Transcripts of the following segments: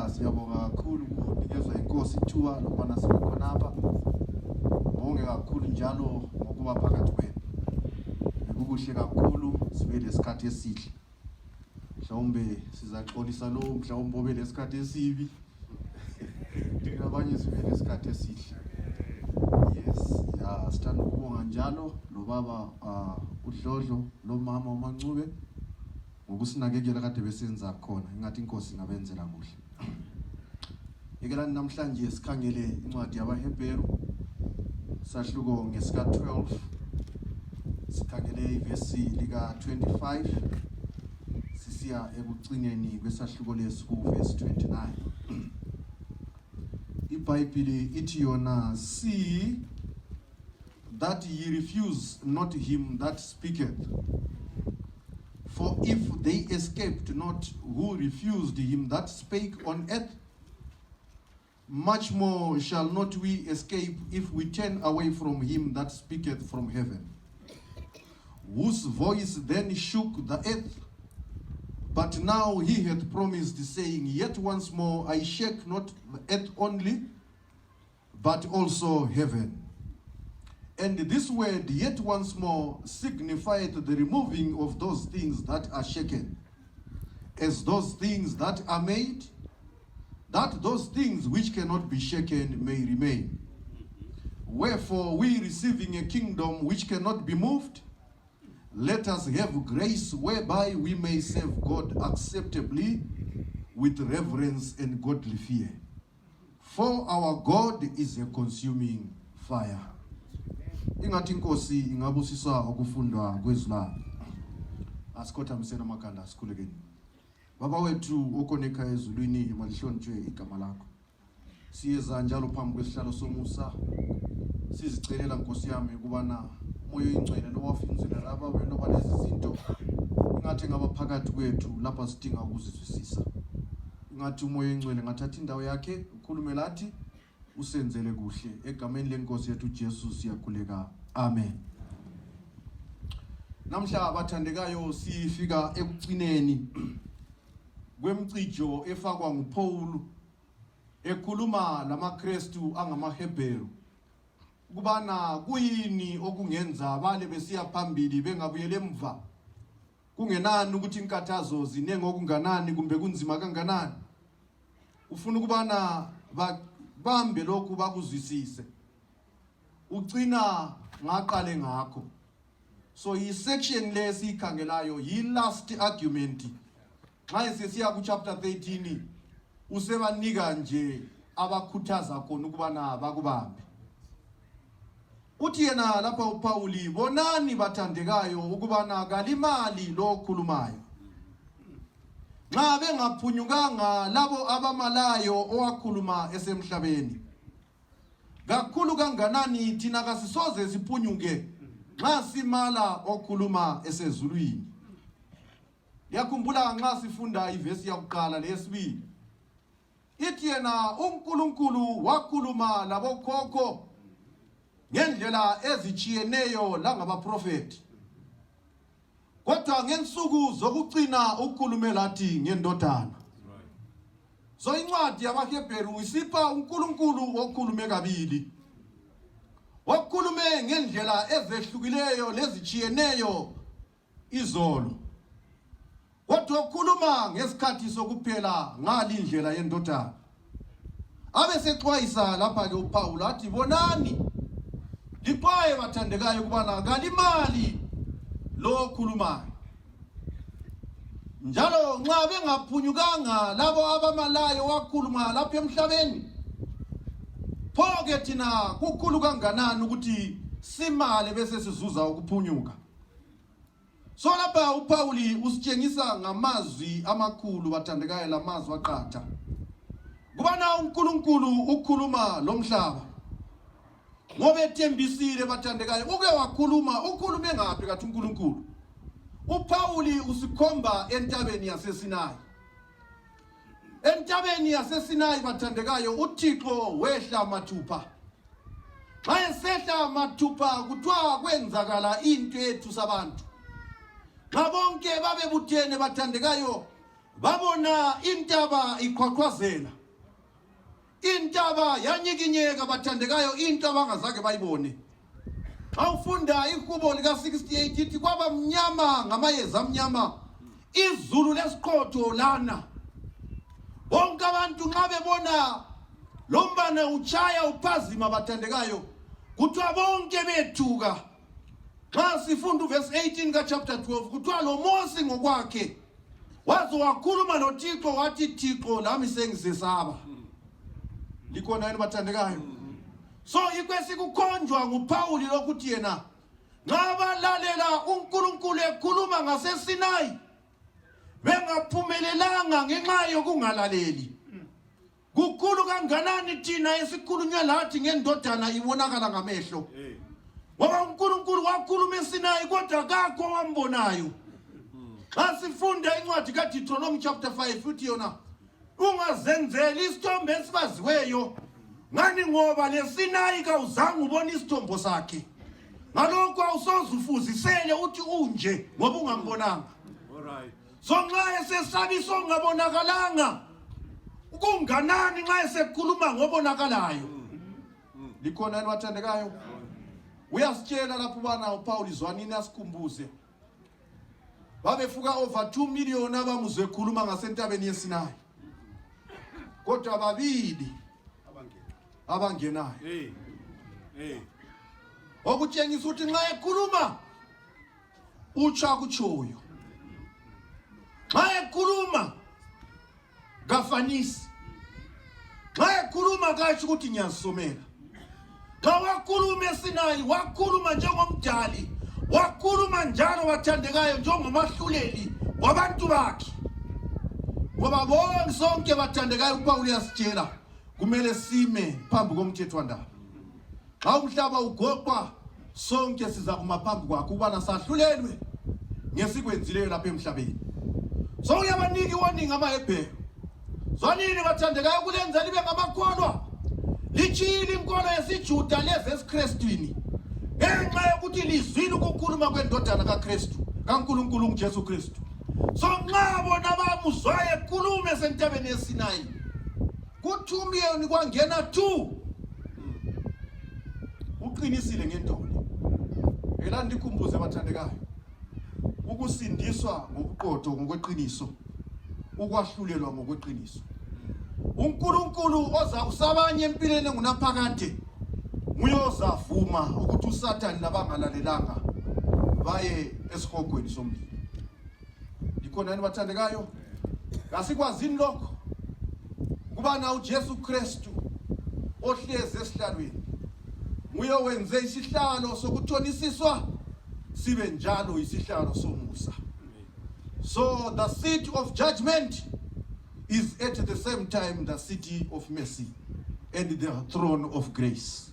siyabonga kakhulu ukunikezwa inkosi ithuba lokubana sibe khona apha. Bonge kakhulu njalo ngokuba phakathi kwenu. Bekukuhle kakhulu sibe lesikhathi esihle. Mhlawumbe sizaxolisa lo mhlawumbe obe lesikhathi esibi. Ndingabanye sibe lesikhathi esihle. Yes, ya sithanda ukubonga njalo lo baba uDlodlo lo mama uMancube ngokusinakekela kade besenza khona ingathi inkosi ngabenzela kuhle. Ikelani namhlanje sikhangele incwadi yabaHebheru sahluko ngesika 12 sikhangele ivesi lika 25 sisiya ekugcineni kwesahluko lesi verse 29. IBhayibheli ithi yona, see that ye refuse not him that speaketh. For if they escaped not who refused him that spake on earth, much more shall not we escape if we turn away from him that speaketh from heaven, whose voice then shook the earth. But now he hath promised, saying, yet once more I shake not the earth only, but also heaven. And this word, yet once more, signifieth the removing of those things that are shaken, as those things that are made, that those things which cannot be shaken may remain. Wherefore, we receiving a kingdom which cannot be moved, let us have grace whereby we may serve God acceptably with reverence and godly fear. For our God is a consuming fire. Ingathi inkosi ingabusisa ukufundwa kwezilwana. Asikhotha msena makanda asikhulekeni. Baba wethu okoneka ezulwini malihlonitshwe igama lakho. Siyeza njalo phambi kwesihlalo somusa. Sizicelela Nkosi yami ukubana Moyo ingcwele lo wafinzela laba wena balezi izinto. Ingathi ngaba phakathi kwethu lapha sidinga ukuzizwisisa. Ingathi uMoyo ingcwele ngathatha indawo yakhe ukhulume lathi usenzele kuhle egameni lenkosi yethu Jesu siyakhuleka. Amen. Namhla abathandekayo sifika ekugcineni kwemcijo efakwa nguPaul ekhuluma lamaKristu angamaHebheru ukubana kuyini okungenza bale besiya phambili bengabuyele emva, kungenani ukuthi inkathazo zinenge okunganani kumbe kunzima kanganani. Ufuna ukubana bambe lokhu bakuzwisise, ugcina ngaqale ngakho. So i section lesi ikhangelayo yi last argument. Xa sesiya ku chapter 13 usebanika nje abakhuthaza khona ukubana bakubambe. Uthi yena lapha uPauli, bonani bathandekayo ukubana kalimali lo khulumayo. Nxa bengaphunyukanga labo abamalayo owakhuluma esemhlabeni, kakhulu kanganani thina kasisoze siphunyuke nxa simala okhuluma esezulwini. Yakhumbula nxa sifunda ivesi yakuqala lesibili. Ithi yena uNkulunkulu wakhuluma labokhokho ngendlela ezichiyeneyo langabaprofeti, kodwa ngensuku zokucina ukhulume lathi ngendodana. So incwadi yabaHebheru isipha uNkulunkulu okhulume kabili, wakhulume ngendlela ezehlukileyo lezichiyeneyo izolo, kodwa ukhuluma ngesikhathi sokuphela ngali indlela yendodana. Abesexwayisa lapha ke uPaul athi bonani lixwaye bathandekayo ukubana kalimali lo khulumayo. Njalo nxa bengaphunyukanga labo abamalayo wakhuluma lapha emhlabeni, pho ke thina kukhulu kanganani ukuthi simale bese sizuza ukuphunyuka. So lapha uPauli usitshengisa ngamazwi amakhulu bathandekayo, lamazwi aqatha kubana uNkulunkulu ukhuluma lomhlaba. Ngoba ethembisile bathandekayo uke wakhuluma, ukhulume ngaphi kathi uNkulunkulu? uPauli usikhomba entabeni yaseSinayi. Entabeni yaseSinayi bathandekayo uThixo wehla mathupha. Xa esehla mathupha kuthiwa kwenzakala into ethu sabantu. Ngabonke babebuthene bathandekayo babona intaba iqhaqhazela, intaba yanyikinyeka bathandekayo, into abangazake bayibone. Awufunda ihubo lika 68 ithi kwaba mnyama ngamayezi amnyama, izulu lesiqotho lana. Bonke abantu nxa bebona lombane uchaya uphazima bathandekayo, kuthiwa bonke bethuka. Xa sifunda uverse 18 ka chapter 12, kuthiwa lo Mose ngokwakhe waze wakhuluma noThixo wathi, Thixo lami sengisesaba. Likhona yini bathandekayo? So ikwesikukhonjwa nguPawuli lokuthi yena ngabalalela uNkulunkulu ekhuluma ngaseSinayi bengaphumelelanga ngenxa yokungalaleli. Kukhulu kanganani thina esikhulunywa lathi ngendodana ibonakala ngamehlo. Ngoba uNkulunkulu wakhuluma eSinayi kodwa kakho wambonayo. Xa sifunda incwadi kaDeuteronomy chapter 5 futhi yona ungazenzeli isithombe esibaziweyo, ngani ngoba leSinayi kawuzange ubone isithombo sakhe. Ngalokho awusoze ufuzisele uthi unje ngoba ungambonanga. Alright. So nxa esesabiso ongabonakalanga, ukunganani nxa esekhuluma ngobonakalayo? Likhona yini bathandekayo? Uyasitshela lapho bana uPaul izwanini asikhumbuze. Babefuka over 2 million abamuzwe ekhuluma ngasentabeni yeSinayi. Kodwa babili abangenayo. Okutshengisa ukuthi nxa ekhuluma utsha kutshoyo. Nxa ekhuluma kafanisi. Nxa ekhuluma katsho ukuthi ngiyasomela. Xa wakhuluma eSinayi wakhuluma njengomdali, wakhuluma njalo bathandekayo njengomahluleli wabantu bakhe. Ngoba bonke sonke bathandekayo uPaul uyasitshela kumele sime phambi komthethwandaba. Xa umhlaba ugoqwa sonke siza kuma phambi kwakhe ubana sahlulelwe ngesikwenzileyo lapha emhlabeni. So uyabaniki warning amaHebheru. Zwanini bathandekayo kulenza libe ngamakholwa. Lichili inkolo yesiJuda lezi esiKristwini. Ngenxa yokuthi lizwile ukukhuluma kwendodana kaKristu, kaNkulunkulu uJesu Kristu. So nxa bona bamuzwayo ekhuluma esentabeni yeSinayi, kuthumiyeni kwangena 2. Uqinisile ngentoni. Ela ndikhumbuze bathandekayo. Ukusindiswa ngobuqotho ngokweqiniso, ukwahlulelwa ngokweqiniso. uNkulunkulu oza usabanye empilweni ngunaphakade uyozavuma ukuthi uSathane nabangalalelanga baye esihogweni somlilo. Likhona yini bathandekayo? Ngasikwazini lokho kuba na uJesu Kristu ohleze esihlalweni nguye wenze isihlalo sokuthonisiswa sibe njalo isihlalo somusa. So the seat of judgment is at the same time the city of mercy and the throne of grace.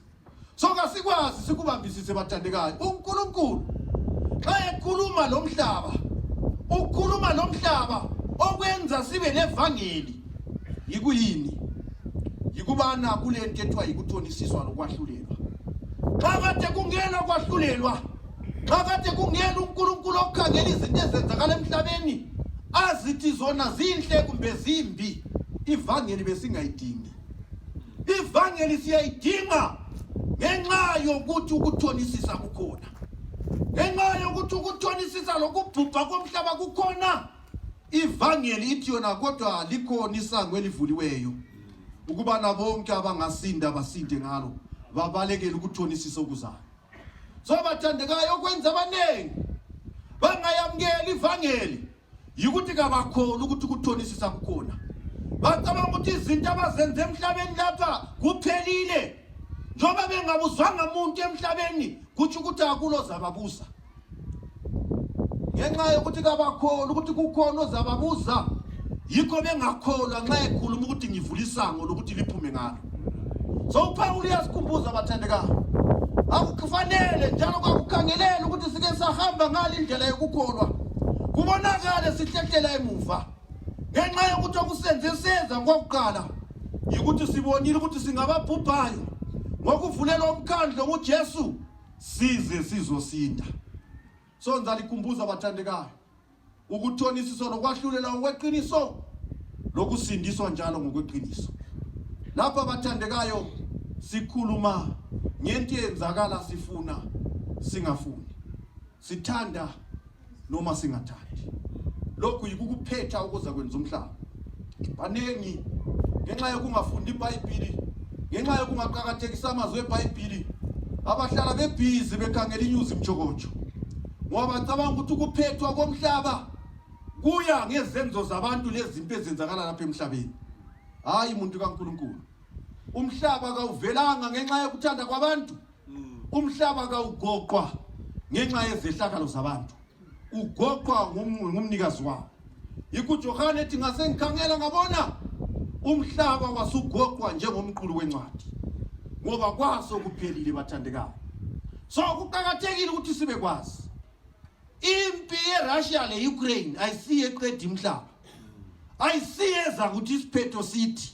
So ngasikwazi sikubambisise bathandekayo uNkulunkulu xa ekhuluma lomhlaba, ukhuluma lomhlaba okwenza sibe levangeli yikuyini? Yikubana kule nto ethwa yikuthonisiswa lokwahlulelwa. Xa kade kungena kwahlulelwa, xa kade kungena uNkulunkulu okhangela izinto ezenzakala emhlabeni azithi zona zinhle kumbe zimbi, ivangeli besingayidingi. Ivangeli siyayidinga ngenxa yokuthi ukuthonisisa kukhona. Ngenxa yokuthi ukuthonisisa lokubhubha komhlaba kukhona. Ivangeli ithi yona kodwa likhona isango elivuliweyo ukubana bonke abangasinda basinde ngalo, babalekele ukuthonisisa okuzayo. So bathandekayo okwenza abanengi bangayamukeli ivangeli yikuthi kabakholwa ukuthi ukuthonisisa kukhona. Bacabanga ukuthi izinto abazenze emhlabeni lapha kuphelile. Njoba bengabuzwanga umuntu emhlabeni kuthi ukuthi akulo zababuza. Ngenxa yokuthi kabakholwa ukuthi kukhona ozababuza, yikho bengakholwa nxa ekhuluma ukuthi ngivula isango lokuthi liphume ngalo. So uPaul uyasikhumbuza bathandekayo, akufanele njalo kwakukhangelela ukuthi sike sahamba ngali indlela yokukholwa kubonakala sihlehlela emuva. Ngenxa yokuthi okusenze senza ngokuqala yikuthi sibonile ukuthi singababhubhayo ngokuvulela umkhandlo ngoJesu size sizosinda. So ndalikhumbuza bathandekayo ukuthonisiswa nokwahlulela ngokweqiniso lokusindiswa njalo ngokweqiniso. Lapha bathandekayo sikhuluma ngento eyenzakala sifuna singafuni, sithanda noma singathandi. Lokhu yikukuphetha ukuza kwenza umhlaba. Banengi ngenxa yokungafundi iBhayibheli, ngenxa yokungaqhakathekisa amazwi eBhayibheli, abahlala bebhizi bekhangela inews imjokojo. Ngoba cabanga ukuthi ukuphethwa komhlaba kuya ngezenzo zabantu lezi zinto ezenzakala lapha emhlabeni. Hayi umuntu kaNkulunkulu. Umhlaba kawuvelanga ngenxa yokuthanda kwabantu. Umhlaba kawugoqwa ngenxa yezehlakalo zabantu. Ugoqwa ngumnikazi wawo. IkuJohane ethi ngase ngikhangela ngabona umhlaba wasugoqwa njengomqulu wencwadi. Ngoba kwaso kuphelile bathandekayo. So kuqhakathekile ukuthi sibe kwazi. Impi yeRussia leUkraine ayisiye eqeda imhlaba. Ayisiyeza ukuthi isiphetho sithi.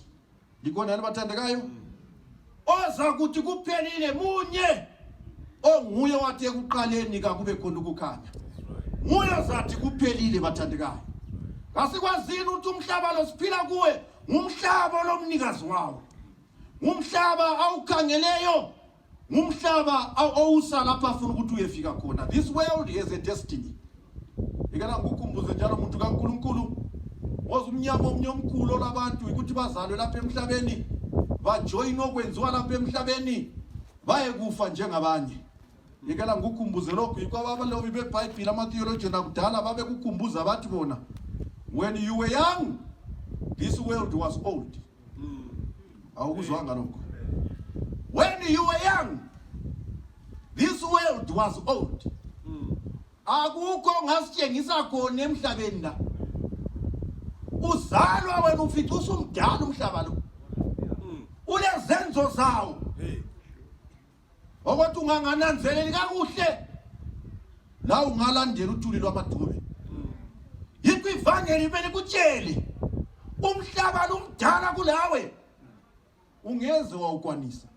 Likona bathandekayo? Oza ukuthi kuphelile munye onguye wathi ekuqaleni kakube khona ukukhanya. Moyo zathi kuphelile bathandekayo. Ngasikwazini ukuthi umhlaba lo siphila kuwe ngumhlaba lomnikazi wawo. Ngumhlaba awukhangeleyo, ngumhlaba awusa lapha afuna ukuthi uyefika khona. This world has a destiny. Ikana ngukumbuze njalo umuntu kaNkulunkulu ozumnyama omnyomkhulu labantu ukuthi bazalwe lapha emhlabeni, bajoin okwenziwa lapha emhlabeni, baye kufa njengabanye. Ikala ngukumbuze lokhu yikwabalobi beBhayibheli amatheologian akudala babe kukumbuza bathi bona, when you were young this world was old. Awukuzwanga lokho. When you were young this world was old. Akukho ngasitshengisa khona emhlabeni la. Uzalwa wena ufica usumdala umhlaba lo. Ulezenzo zawo. Okothi ungangananzeleli kakuhle la ungalandela uthuli lwamadube. Yikho ivangeli bele kutshele umhlaba lumdala kulawe ungeze wawukwanisa.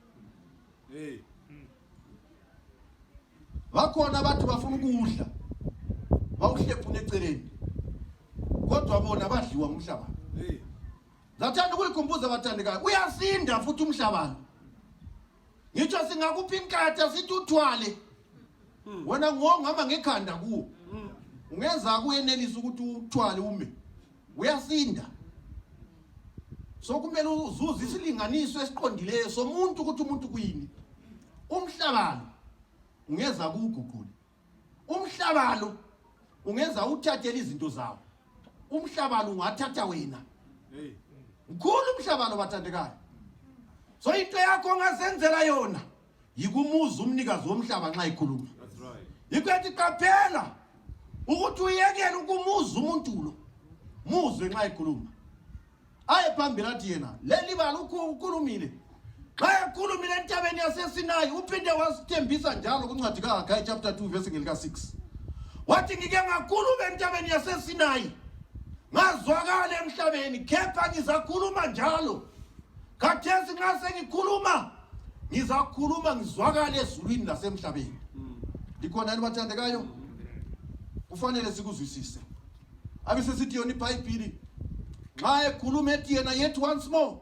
Bakhona abantu bafuna ukudla bawuhlephuna eceleni kodwa bona badliwa umhlaba. Zathanda ukulikhumbuza abathandekayo uyasinda futhi umhlaba. Ngitsho singakuphi inkatha sithi uthwale wena ngongama ngekhanda kuwo ungenza kuyenelisa ukuthi uthwale ume uyasinda. So kumele uzuze isilinganiso esiqondileyo somuntu ukuthi umuntu kuyini. Umhlaba ungeza kuguqula. Umhlaba lo ungeza uthathele izinto zawo. Umhlaba lo ungathatha wena. Mkhulu umhlaba lo bathandekayo. So into yakho ongazenzela yona yikumuza umnikazi womhlaba nxa ikhuluma. That's right. Yikwethi qaphela ukuthi uyekele ukumuza umuntu lo. Muzwe nxa ikhuluma. Aye phambili athi yena leli bali ukhulumile. Xa ekhulumile entabeni yaseSinayi uphinde wasithembisa njalo kuncwadi kaHagayi chapter 2 verse ngelika 6. Wathi ngike ngakhuluma entabeni yaseSinayi ngazwakala emhlabeni kepha ngizakhuluma njalo. Khathesi nxa sengikhuluma ngizakhuluma ngizwakala ezulwini nasemhlabeni. Likhona bathandekayo kufanele sikuzwisise. Abisesithi yona iBhayibheli nxa ekhuluma ethi yena yet once more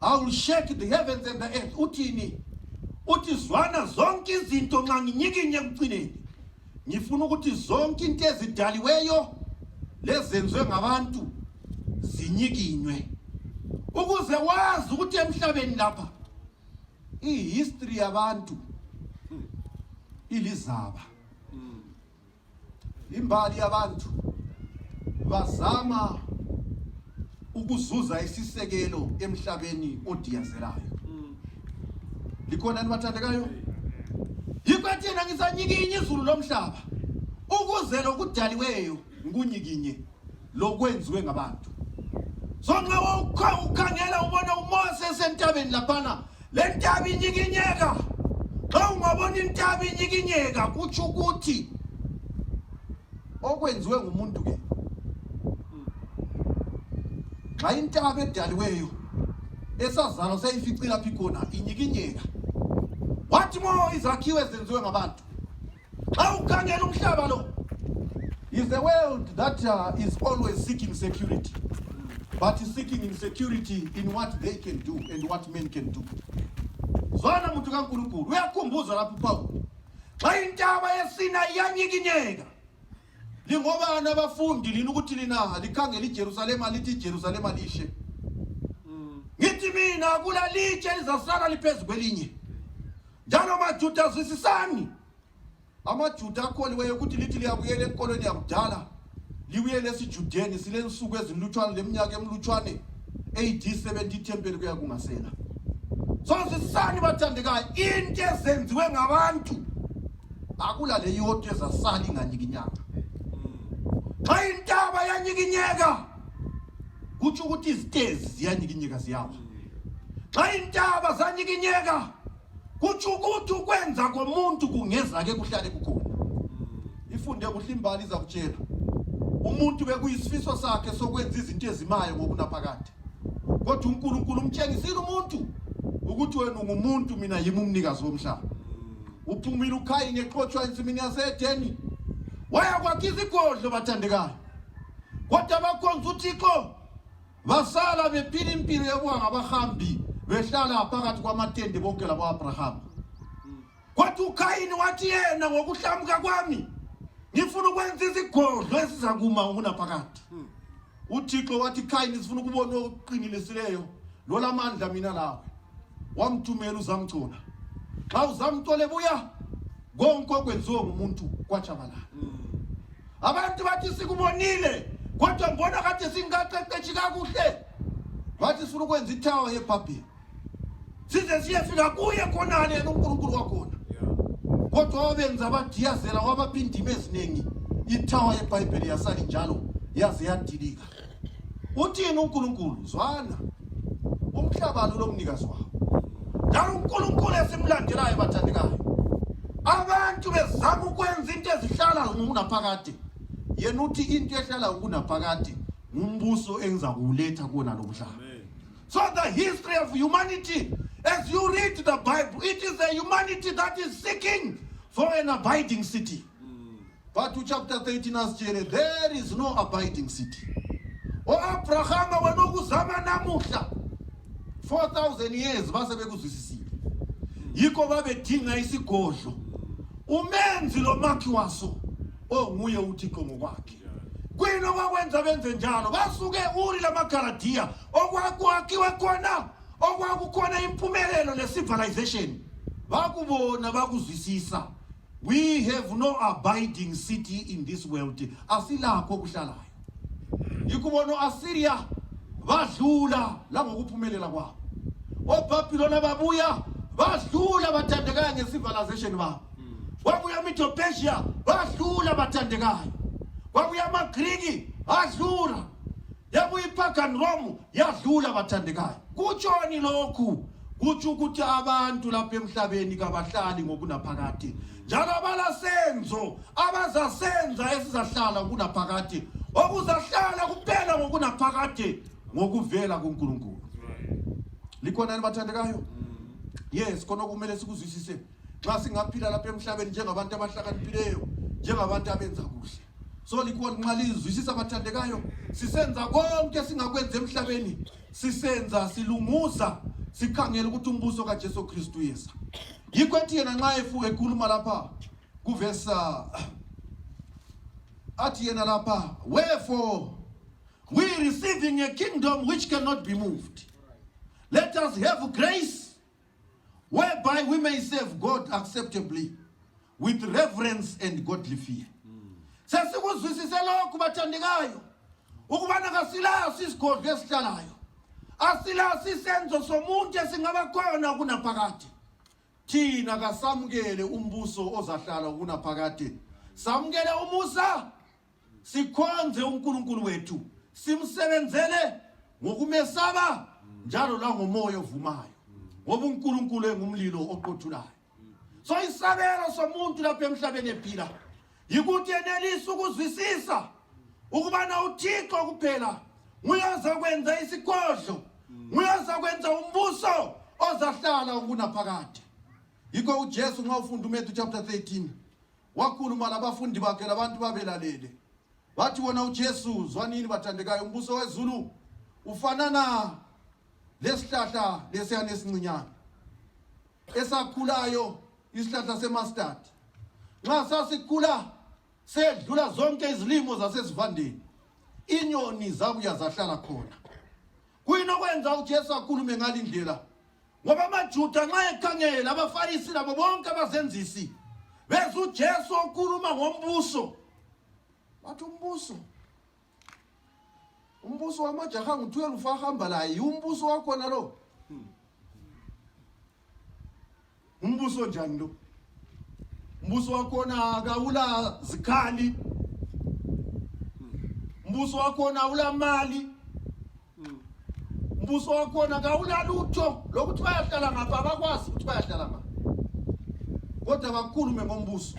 I will shake the heavens and the earth. Uthini? Uthi zwana zonke izinto nxa nginyikinye ekucineni. Ngifuna ukuthi zonke into ezidaliweyo lezenzwe ngabantu zinyikinywe. Ukuze wazi ukuthi emhlabeni lapha ihistory yabantu ilizaba. Imbali yabantu bazama ukuzuza isisekelo emhlabeni odiyazelayo. Likhona bathandekayo? Yikwethi yena ngisanyikinye izulu lomhlaba ukuze lokudaliweyo ngunyikinye lokwenziwe ngabantu. So nxa ukhangela ubona uMoses entabeni laphana le ntaba inyikinyeka. Xa ungabona intaba inyikinyeka kutsho ukuthi okwenziwe ngumuntu ke. Xa intaba edaliweyo esazalo seyificila phi khona inyikinyeka. Wathi mo izakhiwo ezenziwe ngabantu. Xa ukhangela umhlaba lo is a world that is always seeking security, but is seeking insecurity in what they can do and what men can do. Zwana muntu kaNkulunkulu uyakhumbuza lapho Paul. Xa intaba yesina iyanyikinyeka. Lingobani abafundi lina ukuthi lina likhangela iJerusalema lithi iJerusalema lishe. Ngithi mina kula litshe lizasala liphezulu kwelinye. Njalo amaJuda azwisisani. AmaJuda akholiweyo ukuthi lithi liyabuyela enkolweni yakudala. Libuyele esiJudeni silensuku ezinlutshwane leminyaka emlutshwane AD 70 Temporal kuya kungasela. So sisani bathandekayo into ezenziwe ngabantu akula le yodwa ezasala inganyikinyanga. Xa intaba yanyikinyeka kutsho ukuthi izitezi ziyanyikinyeka ziyawa. Xa intaba zanyikinyeka kutsho ukuthi ukwenza komuntu kungeza ke kuhlale kukhona. Ifunde kuhle imbali izakutshela. Umuntu bekuyisifiso sakhe sokwenza izinto ezimayo ngokunaphakade. Kodwa uNkulunkulu umtshengisile umuntu ukuthi wena ungumuntu mina yimi umnikazi womhlaba. Uphumile uKhayini exotshwa ensimini yaseEdeni. Waya kwakhe izigodlo bathandekayo. Kodwa abakhonza uThixo basala bephila impilo yokuba ngabahambi behlala phakathi kwamatende bonke labo Abraham. Kodwa uKhayini wathi yena ngokuhlamuka kwami ngifuna ukwenza izigodlo ezizakuma ngokunaphakade. uThixo wathi Khayini sifuna ukubona oqinilisileyo lo lamandla mina lawe. Wamthumela uzamthola. Xa uzamthola ebuya konke okwenziwa ngumuntu kwatshabalala. Abantu bathi sikubonile kodwa mbona kade singaqeqeshi kakuhle. Bathi sifuna ukwenza ithawa yeBhabheli. Size siyefika kuye khona yena uNkulunkulu wakhona. Kodwa wabenza abadiyazela wabaphinda eziningi ithawa yeBhayibheli yasali njalo yaze yadilika. Uthini uNkulunkulu? Zwana. Umhlaba lo mnikazi wawo. Njalo uNkulunkulu esimlandelayo bathandekayo. Abantu bezama ukwenza into ezihlala ngokunaphakade. Yena uthi into ehlala ngokunaphakade umbuso enza kuletha kuona lo mhlaba. So the history of humanity, as you read the Bible, it is a humanity that is seeking for an abiding city. But to chapter 13 as there is no abiding city. O Abraham wenokuzama namuhla 4,000 years base bekuzwisisile. Yikho babedinga isigodlo. Umenzi lo makhi waso onguye uThixo ngokwakhe. Kwino kwakwenza benze njalo basuke uri lamaGalatiya okwakhiwe khona okwakukhona impumelelo le-civilization. Bakubona bakuzwisisa. We have no abiding city in this world. Asilakho kuhlalayo. Yikubona Assyria badlula la ngokuphumelela kwabo. OBabylon babuya badlula bathandekayo nge-civilization babo. Wabuya Medo-Persia badlula bathandekayo. Wabuya amaGriki badlula. Yabuya iPagan Rome yadlula bathandekayo. Kutshoni lokhu? Kutsho ukuthi abantu lapha emhlabeni kabahlali ngokunaphakade. Njalo abalasenzo abazasenza esizahlala ngokunaphakade. Okuzahlala kuphela ngokunaphakade ngokuvela kuNkulunkulu. Likhona bathandekayo? Yes, khona kumele sikuzwisise. Xa singaphila lapha emhlabeni njengabantu abahlakaniphileyo, njengabantu abenza kuhle. So likhona nxa lizwisisa bathandekayo, sisenza konke singakwenza emhlabeni, sisenza silunguza, sikhangela ukuthi umbuso kaJesu Kristu uyeza. Yikho ethi yena nxa ekhuluma lapha kuvesa athi yena lapha, wherefore we receiving a kingdom which cannot be moved. Let us have grace whereby we may serve God acceptably with reverence and godly fear. Sesikuzwisise lokhu bathandekayo ukubana kasilayo sisigodlo esihlalayo. Asilayo sisenzo somuntu esingaba khona kunaphakade. Thina kasamukele umbuso ozahlala kunaphakade. Samukele umusa, sikhonze uNkulunkulu wethu, simsebenzele ngokumesaba njalo la ngomoya ovumayo. Ngoba uNkulunkulu engumlilo oqothulayo. So isabelo somuntu lapha emhlabeni ephila yikuthi enelisa ukuzwisisa ukubana uThixo kuphela uyaza kwenza isigodlo, uyaza kwenza umbuso ozahlala kunaphakade. Yikho uJesu nxa ufunda uMatthew chapter 13 wakhuluma labafundi bakhe labantu babelalele. Wathi wona uJesu zwanini bathandekayo umbuso wezulu ufanana lesihlahla lesiyane esincinyane esakhulayo isihlahla semustard. Nxa sasikhula sedlula zonke izilimo zasesivandeni inyoni zabuya zahlala khona. Kuyinokwenza uJesu akhulume ngalindlela ngoba amaJuda nxa ekhangela abaFarisi labo bonke abazenzisi bese uJesu okhuluma ngombuso. Bathi umbuso wamajaha ngu-12 ahamba laye umbuso wakhona lo. Umbuso njani lo? Umbuso wakhona akawula zikhali. Umbuso wakhona awula mali. Umbuso wakhona akawula lutho lokuthi bayahlala ngapha abakwazi ukuthi bayahlala ngapha. Kodwa bakhulume ngombuso.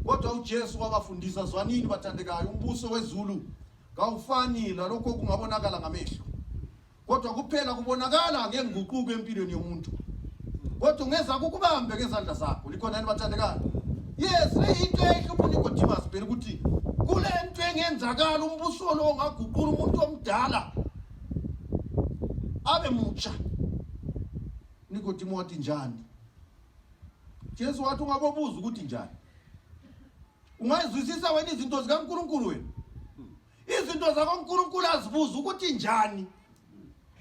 Kodwa uJesu wabafundisa zwanini bathandekayo umbuso wezulu kawufani lalokho kungabonakala ngamehlo. Kodwa kuphela kubonakala ngenguquko empilweni yomuntu. Kodwa ungeza kukubambe ngezandla zakho likhona yini bathandekayo? Yes, into ehlupha uNicodemus phela ukuthi kule nto engenzakala umbuso lo ngaguqula umuntu omdala abe mutsha. Nicodemus wathi njani? Jesu wathi ungabobuza ukuthi njani. Ungayizwisisa wena izinto zikaNkulunkulu wena. Izinto zakaNkulunkulu azibuza ukuthi njani.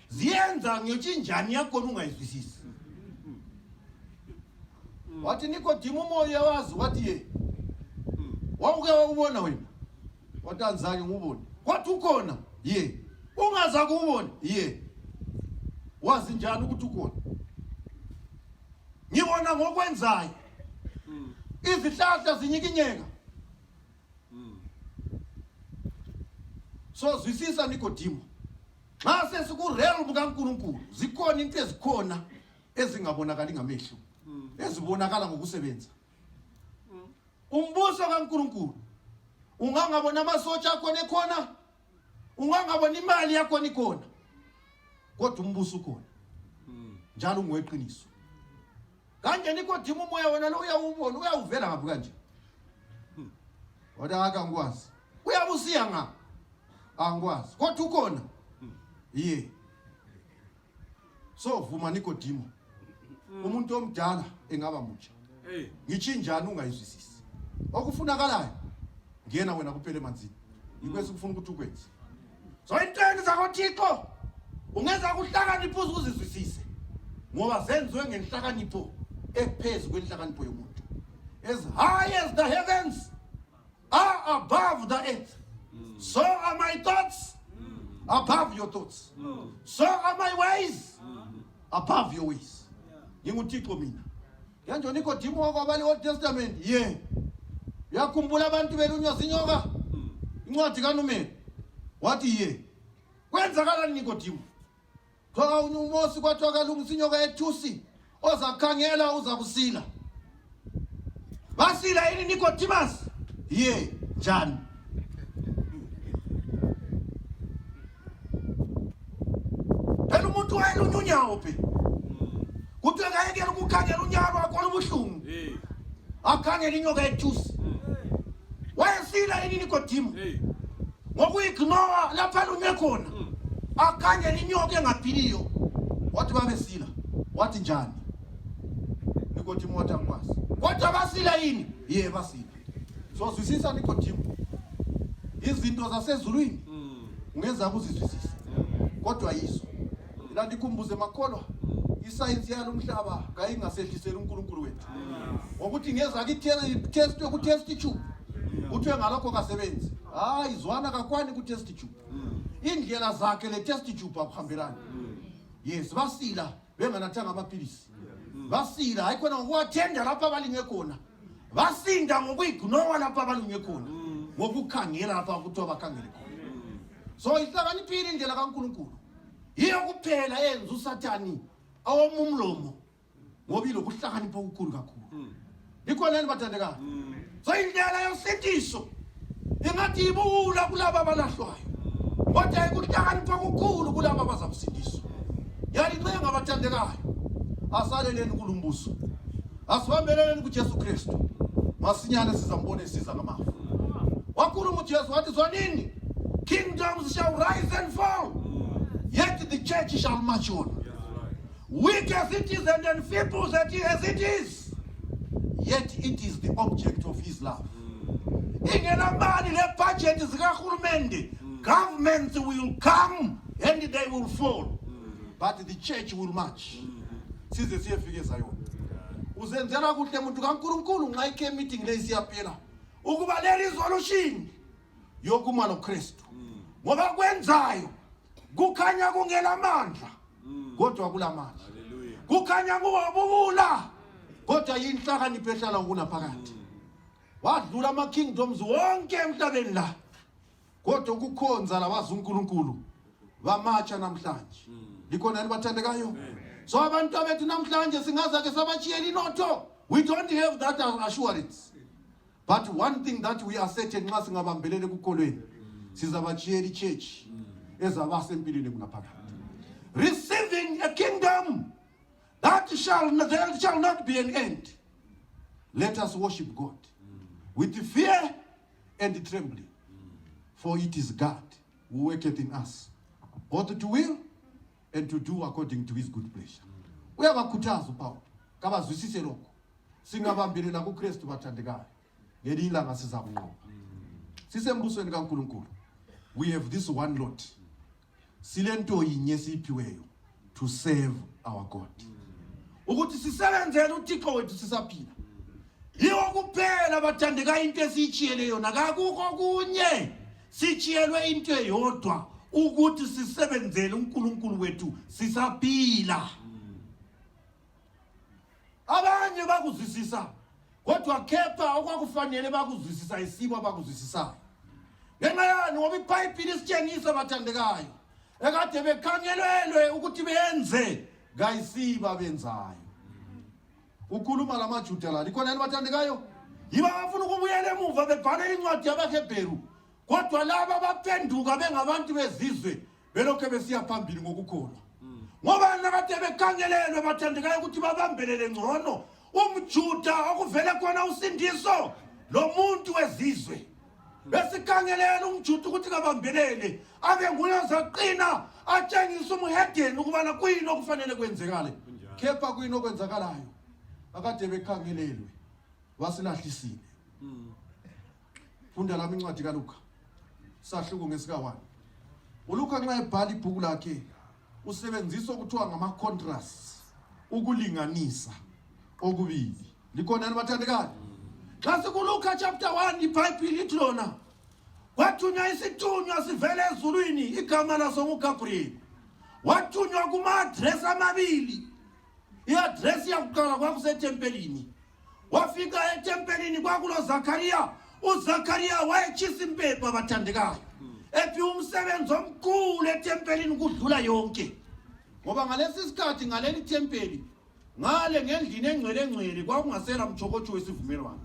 Ziyenza ngiyothi njani yakho ungayizwisisi. Wathi Nicodemus Moyo wazi wathi ye. Wawuke wakubona wena. Wathi anzange ngubone. Wathi ukhona? Ye. Ungaza kubona? Ye. Wazi njani ukuthi ukhona? Ngibona ngokwenzayo. Izihlahla zinyikinyeka. So zwisisa Nicodemus. Nxa sesiku-realm kaNkulunkulu zikhona into ezikhona ezingabonakali ngamehlo. Ezibonakala ngokusebenza. Umbuso kaNkulunkulu ungangabona amasotsha akho nekhona, ungangabona imali yakho nikhona. Kodwa umbuso ukhona. Njalo ungeqiniso. Kanje Nicodemus umoya wena lo uyawubona uyawuvela ngaphi kanje? Kodwa akangikwazi. Uyabusiya ngaphi? Angikwazi. Kodwa ukhona? Ye. So vuma Nicodemus. Umuntu omdala engaba mutsha. Ngithi njani ungayizwisisi. Okufunakalayo ngena wena kuphela emanzini. Ikwese ukufuna ukuthi ukwenze. So intweni zakoThixo ungenza ukuhlakanipha uzizwisise. Ngoba zenziwe ngenhlakanipho ephezulu kwenhlakanipho yomuntu. As high as the heavens are above the earth, so are my thoughts above your thoughts. So are my ways above your ways. NginguThixo mina. Yanje Nicodemus wakwabali Old Testament. Ye. Yakhumbula abantu belunywa zinyoka. Incwadi kaNumeri. Wathi ye. Kwenzakala Nicodemus. Thoka uMosi kwathiwa kalungisa inyoka ethusi ozakhangela uzakusila. Basila yini Nicodemus? Ye, njani? Phela umuntu wayelunyunyawo phe. Kuthi ngayekela ukukhangela unyalo wakho obuhlungu. Akhangela inyoka ethusi. Wayesila yini Nicodemus? Ngokuyignora lapha lunywe khona. Akhangela inyoka engaphiliyo. Wathi babesila. Wathi njani? Nicodemus wathi angikwazi. Kodwa basila yini? Ye basila. So zwisisa Nicodemus. Izinto zasezulwini ungenza ukuzizwisisa. Kodwa yizo. Ila ndikhumbuze makholwa. Isayensi yalomhlaba kayingasehlisela uNkulunkulu wethu. Ngokuthi ngeza test yoku-test tube. Uthe ngalokho kasebenzi. Hayi izwana kakwani ku-test tube. Indlela zakhe le test tube akuhambelana. Yes, basila benganathanga amaphilisi. Basila hayikhona ngokuwathenda lapha abalinge khona. Basinda ngokuyignora lapha abalinge khona. Ngokukhangela lapha ukuthi abakhangele khona. So ihlakaniphile indlela kaNkulunkulu. Yiyo kuphela yenza uSathani awomumlomo ngoba ilokuhlakanipha okukhulu kakhulu. Likhona yini bathandekayo? So indlela yosindiso ingathi ibula kulabo abalahlwayo. Kodwa ikuhlakanipha okukhulu kulabo abazakusindiswa. Yalicela abathandekayo. Asaleleni kulumbuso. Asihambeleleni kuJesu Kristu. Masinyane sizambona esiza ngamafu. wakhuluma uJesu wathi zonini, kingdoms shall rise and fall, yet the church shall march on. Weak as it is and enfeebled as it is, yet it is the object of his love. Ingenamali le budget zikahulumende, governments will come and they will fall, but the church will march. Size siyefike sayona. Uzenzela kuhle muntu kaNkulunkulu ngayike meeting lesiyaphela. Ukuba le resolution yokuma noKristu. Ngoba kwenzayo kukhanya kungela amandla, kodwa kulamandla. Kukhanya kuwabubula, kodwa yinhlakanipho ehlala kunaphakade. Wadlula ama kingdoms wonke emhlabeni la, kodwa ukukhonza labazi uNkulunkulu bamatsha namhlanje. Likhona libathandekayo? So abantu abethu namhlanje singaza ke sabachiyela inotho. We don't have that assurance. But one thing that we are certain nxa singabambelele kukolweni, sizabachiyela ichurch ezabasa empilweni kunaphakade. Receiving a kingdom that shall not be an end. Let us worship God with fear and trembling, for it is God who worketh in us, both to will and to do according to his good pleasure. Uyabakhuthaza uPaul kabazwisise lokho. Singabambelela kuKristu bathandekayo. Ngelilanga sizakunqoba. Sisembusweni kaNkulunkulu. We have this one lot. Silento yinye siphiweyo to serve our God. Ukuthi sisebenzele uThixo wethu sisaphila. Yiwo kuphela bathandeka into esichiyele yona, akukho kunye. Sichiyelwe into eyodwa ukuthi sisebenzele uNkulunkulu wethu sisaphila. Abanye bakuzwisisa, kodwa kepha okwakufanele bakuzwisisa isimo abakuzwisisayo. Ngenxa yani ngoba iBhayibheli isitshengisa bathandekayo, ekade bekhangelelwe ukuthi benze ngayisiba benzayo. Ukhuluma lamaJuda la, likhona bathandekayo? Yiba bafuna ukubuyela emuva bebhala incwadi yabaHebheru, kodwa laba baphenduka bengabantu bezizwe belokho besiya phambili ngokukholwa. Ngoba nakade bekhangelelwe bathandekayo ukuthi babambelele ngcono umJuda okuvele khona usindiso lo muntu wezizwe. Besikhangelele umJuda ukuthi kabambelele abe nguye zaqina atshengisa umhedeni ukubana kuyini okufanele kwenzekale. Kepha kuyini okwenzakalayo akade bekhangelelwe basilahlisile. Funda lami incwadi kaLuka sahluko ngesika 1. uLuka nxa ebhala ibhuku lakhe usebenzisa okuthiwa ngama contrasts ukulinganisa okubili. Likhona bathandekayo? Xa sikuLuka chapter 1 iBhayibheli lithi lona wathunywa isithunywa sivele ezulwini igama laso nguGabriel. Wathunywa kuma-address amabili. I-address yakuqala kwakusetempelini. Wafika etempelini kwakulo Zakariya. uZakariya wayetshisa impepha bathandekayo. Ephi umsebenzi omkhulu etempelini kudlula yonke. Ngoba ngalesi sikhathi ngaleli tempeli ngale ngendlini engcwele kwakungasela umtshokotsho wesivumelwano.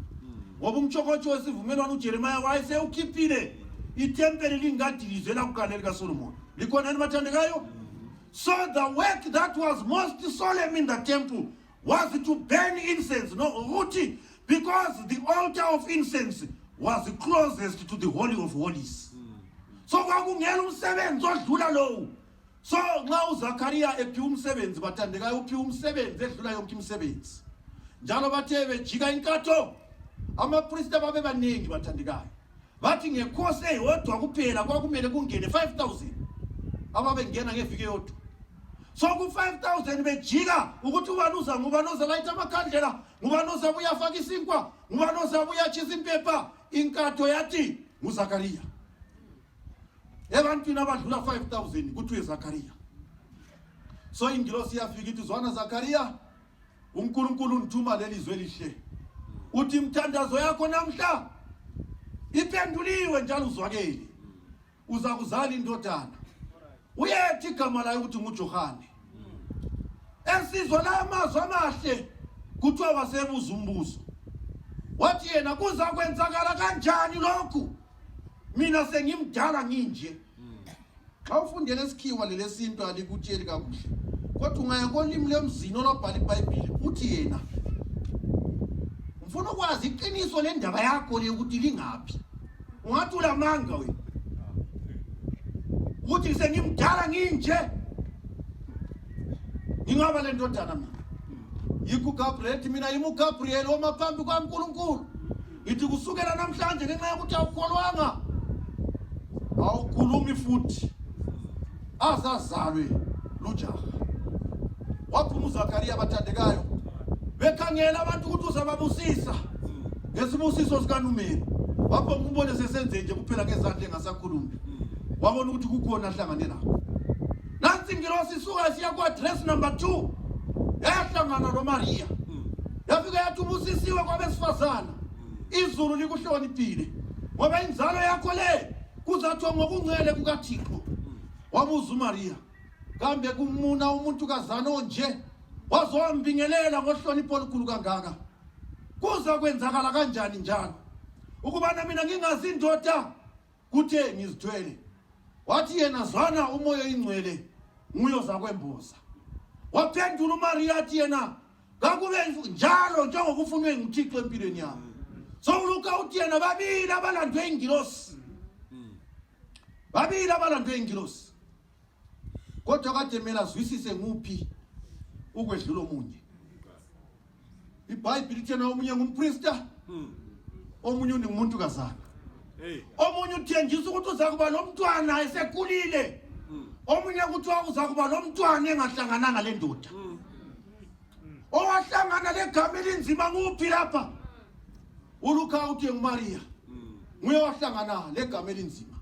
Ngoba umtshokotsho wesivumelwano uJeremiya wayesewukhiphile itempeli lingadilizela kuqala likaSolomon. Likhona bathandekayo? So the work that was most solemn in the temple was to burn incense. No, because the altar of incense was closest to the Holy of Holies. So kwakungela umsebenzi odlula lowo. So nxa uZakariya ephiwa umsebenzi bathandekayo uphiwa umsebenzi edlula yonke imisebenzi. Njalo bathe bejika inkatho amapriest babe baningi bathandekayo. Bathi ngekhosi eyodwa kuphela kwakumele kungene 5,000 ababengena ngeviki yodwa. So ku 5,000 bejika ukuthi ubani uza ngubani ozalayitha amakhandlela, ngubani ozabuya afaka isinkwa, ngubani ozabuya atshisa impepha. Inkatho yathi nguZakariya. Ebantwini abadlula 5,000 kuthiwe Zakariya. So ingilosi yafika ithi zwana Zakariya, uNkulunkulu unithuma lelizwe elihle. Uthi imthandazo yakho namhla iphenduliwe njalo uzwakele. Uza kuzala indodana. Uyethi igama layo ukuthi nguJohane. Esizwa la amazwi amahle kuthiwa wasebuza umbuzo. Wathi yena kuza kwenzakala kanjani lokhu? Mina sengimdala nginje. Xa ufundele esikhiwa lelesinto alikutsheli kakuhle. Kodwa ungaya kolimi lemzini olobhala iBhayibheli uthi yena ufuna ukwazi iqiniso lendaba yakho le ukuthi lingaphi. ungathula manga wena uthi sengimdala nginje ngingaba le ndodana mina Yiku Gabriel mina yimu Gabriel omaphambi kwaNkulunkulu. ithi kusukela namhlanje ngenxa yokuthi awukholwanga Awukhulumi futhi. Azazalwe lujaha. Waphuma uZakaria bathandekayo. bekhangela abantu ukuthi uzababusisa Ngesibusiso sikaNumeri. Wapho ngubone sesenze nje kuphela ngezandla engasakhulumi. Wabona ukuthi kukhona ahlangane nakho. nansi ingilosi isuka siya ku-address number 2 yahlangana noMaria yafika yathi ubusisiwe kwabesifazana izulu likuhloniphile ngoba inzalo yakho le kuzathiwa ngokungcwele kukaThixo. Wabuza uMaria, kambe kumuna umuntu kazana onje wazombingelela ngohlonipho olukhulu kangaka? kuza kwenzakala kanjani njalo ukubana mina ngingazi indoda Kuthe ngizithwele. Wathi yena zwana umoya ingcwele nguyo zakwemboza. waphendula uMaria athi yena kakube njalo njengokufunwe nguThixo empilweni yami. Sowuluka uthi yena babili abalandwe ingilosi Kodwa kade mela azwisise nguphi ukwedlula omunye. iBhayibheli lithi na omunye ngumpriester, omunye ungumuntu kazana. omunye uthenjisa ukuthi uzakuba nomntwana esekhulile, omunye kuthiwa uzakuba nomntwana engahlangananga le ndoda. owahlangana legama elinzima nguphi lapha? uLuka uthi nguMaria nguye wahlangana legama elinzima.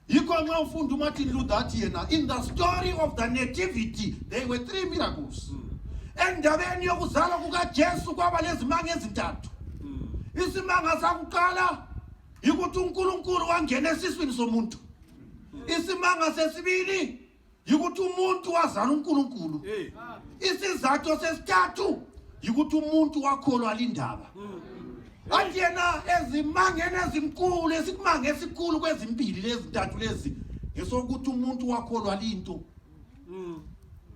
Yikho nxa ufunda uMartin Luther athi yena, in the story of the nativity there were 3 miracles. endabeni yokuzalwa kukaJesu kwaba lezimanga ezintathu. isimanga sakuqala yikuthi uNkulunkulu wangena esiswini somuntu. isimanga sesibili yikuthi umuntu wazala uNkulunkulu. isizathu sesithathu yikuthi umuntu wakholwa lindaba. athi yena ezimangeni ezinkulu esikumanga esikhulu kwezimpili lezintathu lezi ngesokuthi umuntu wakholwa linto.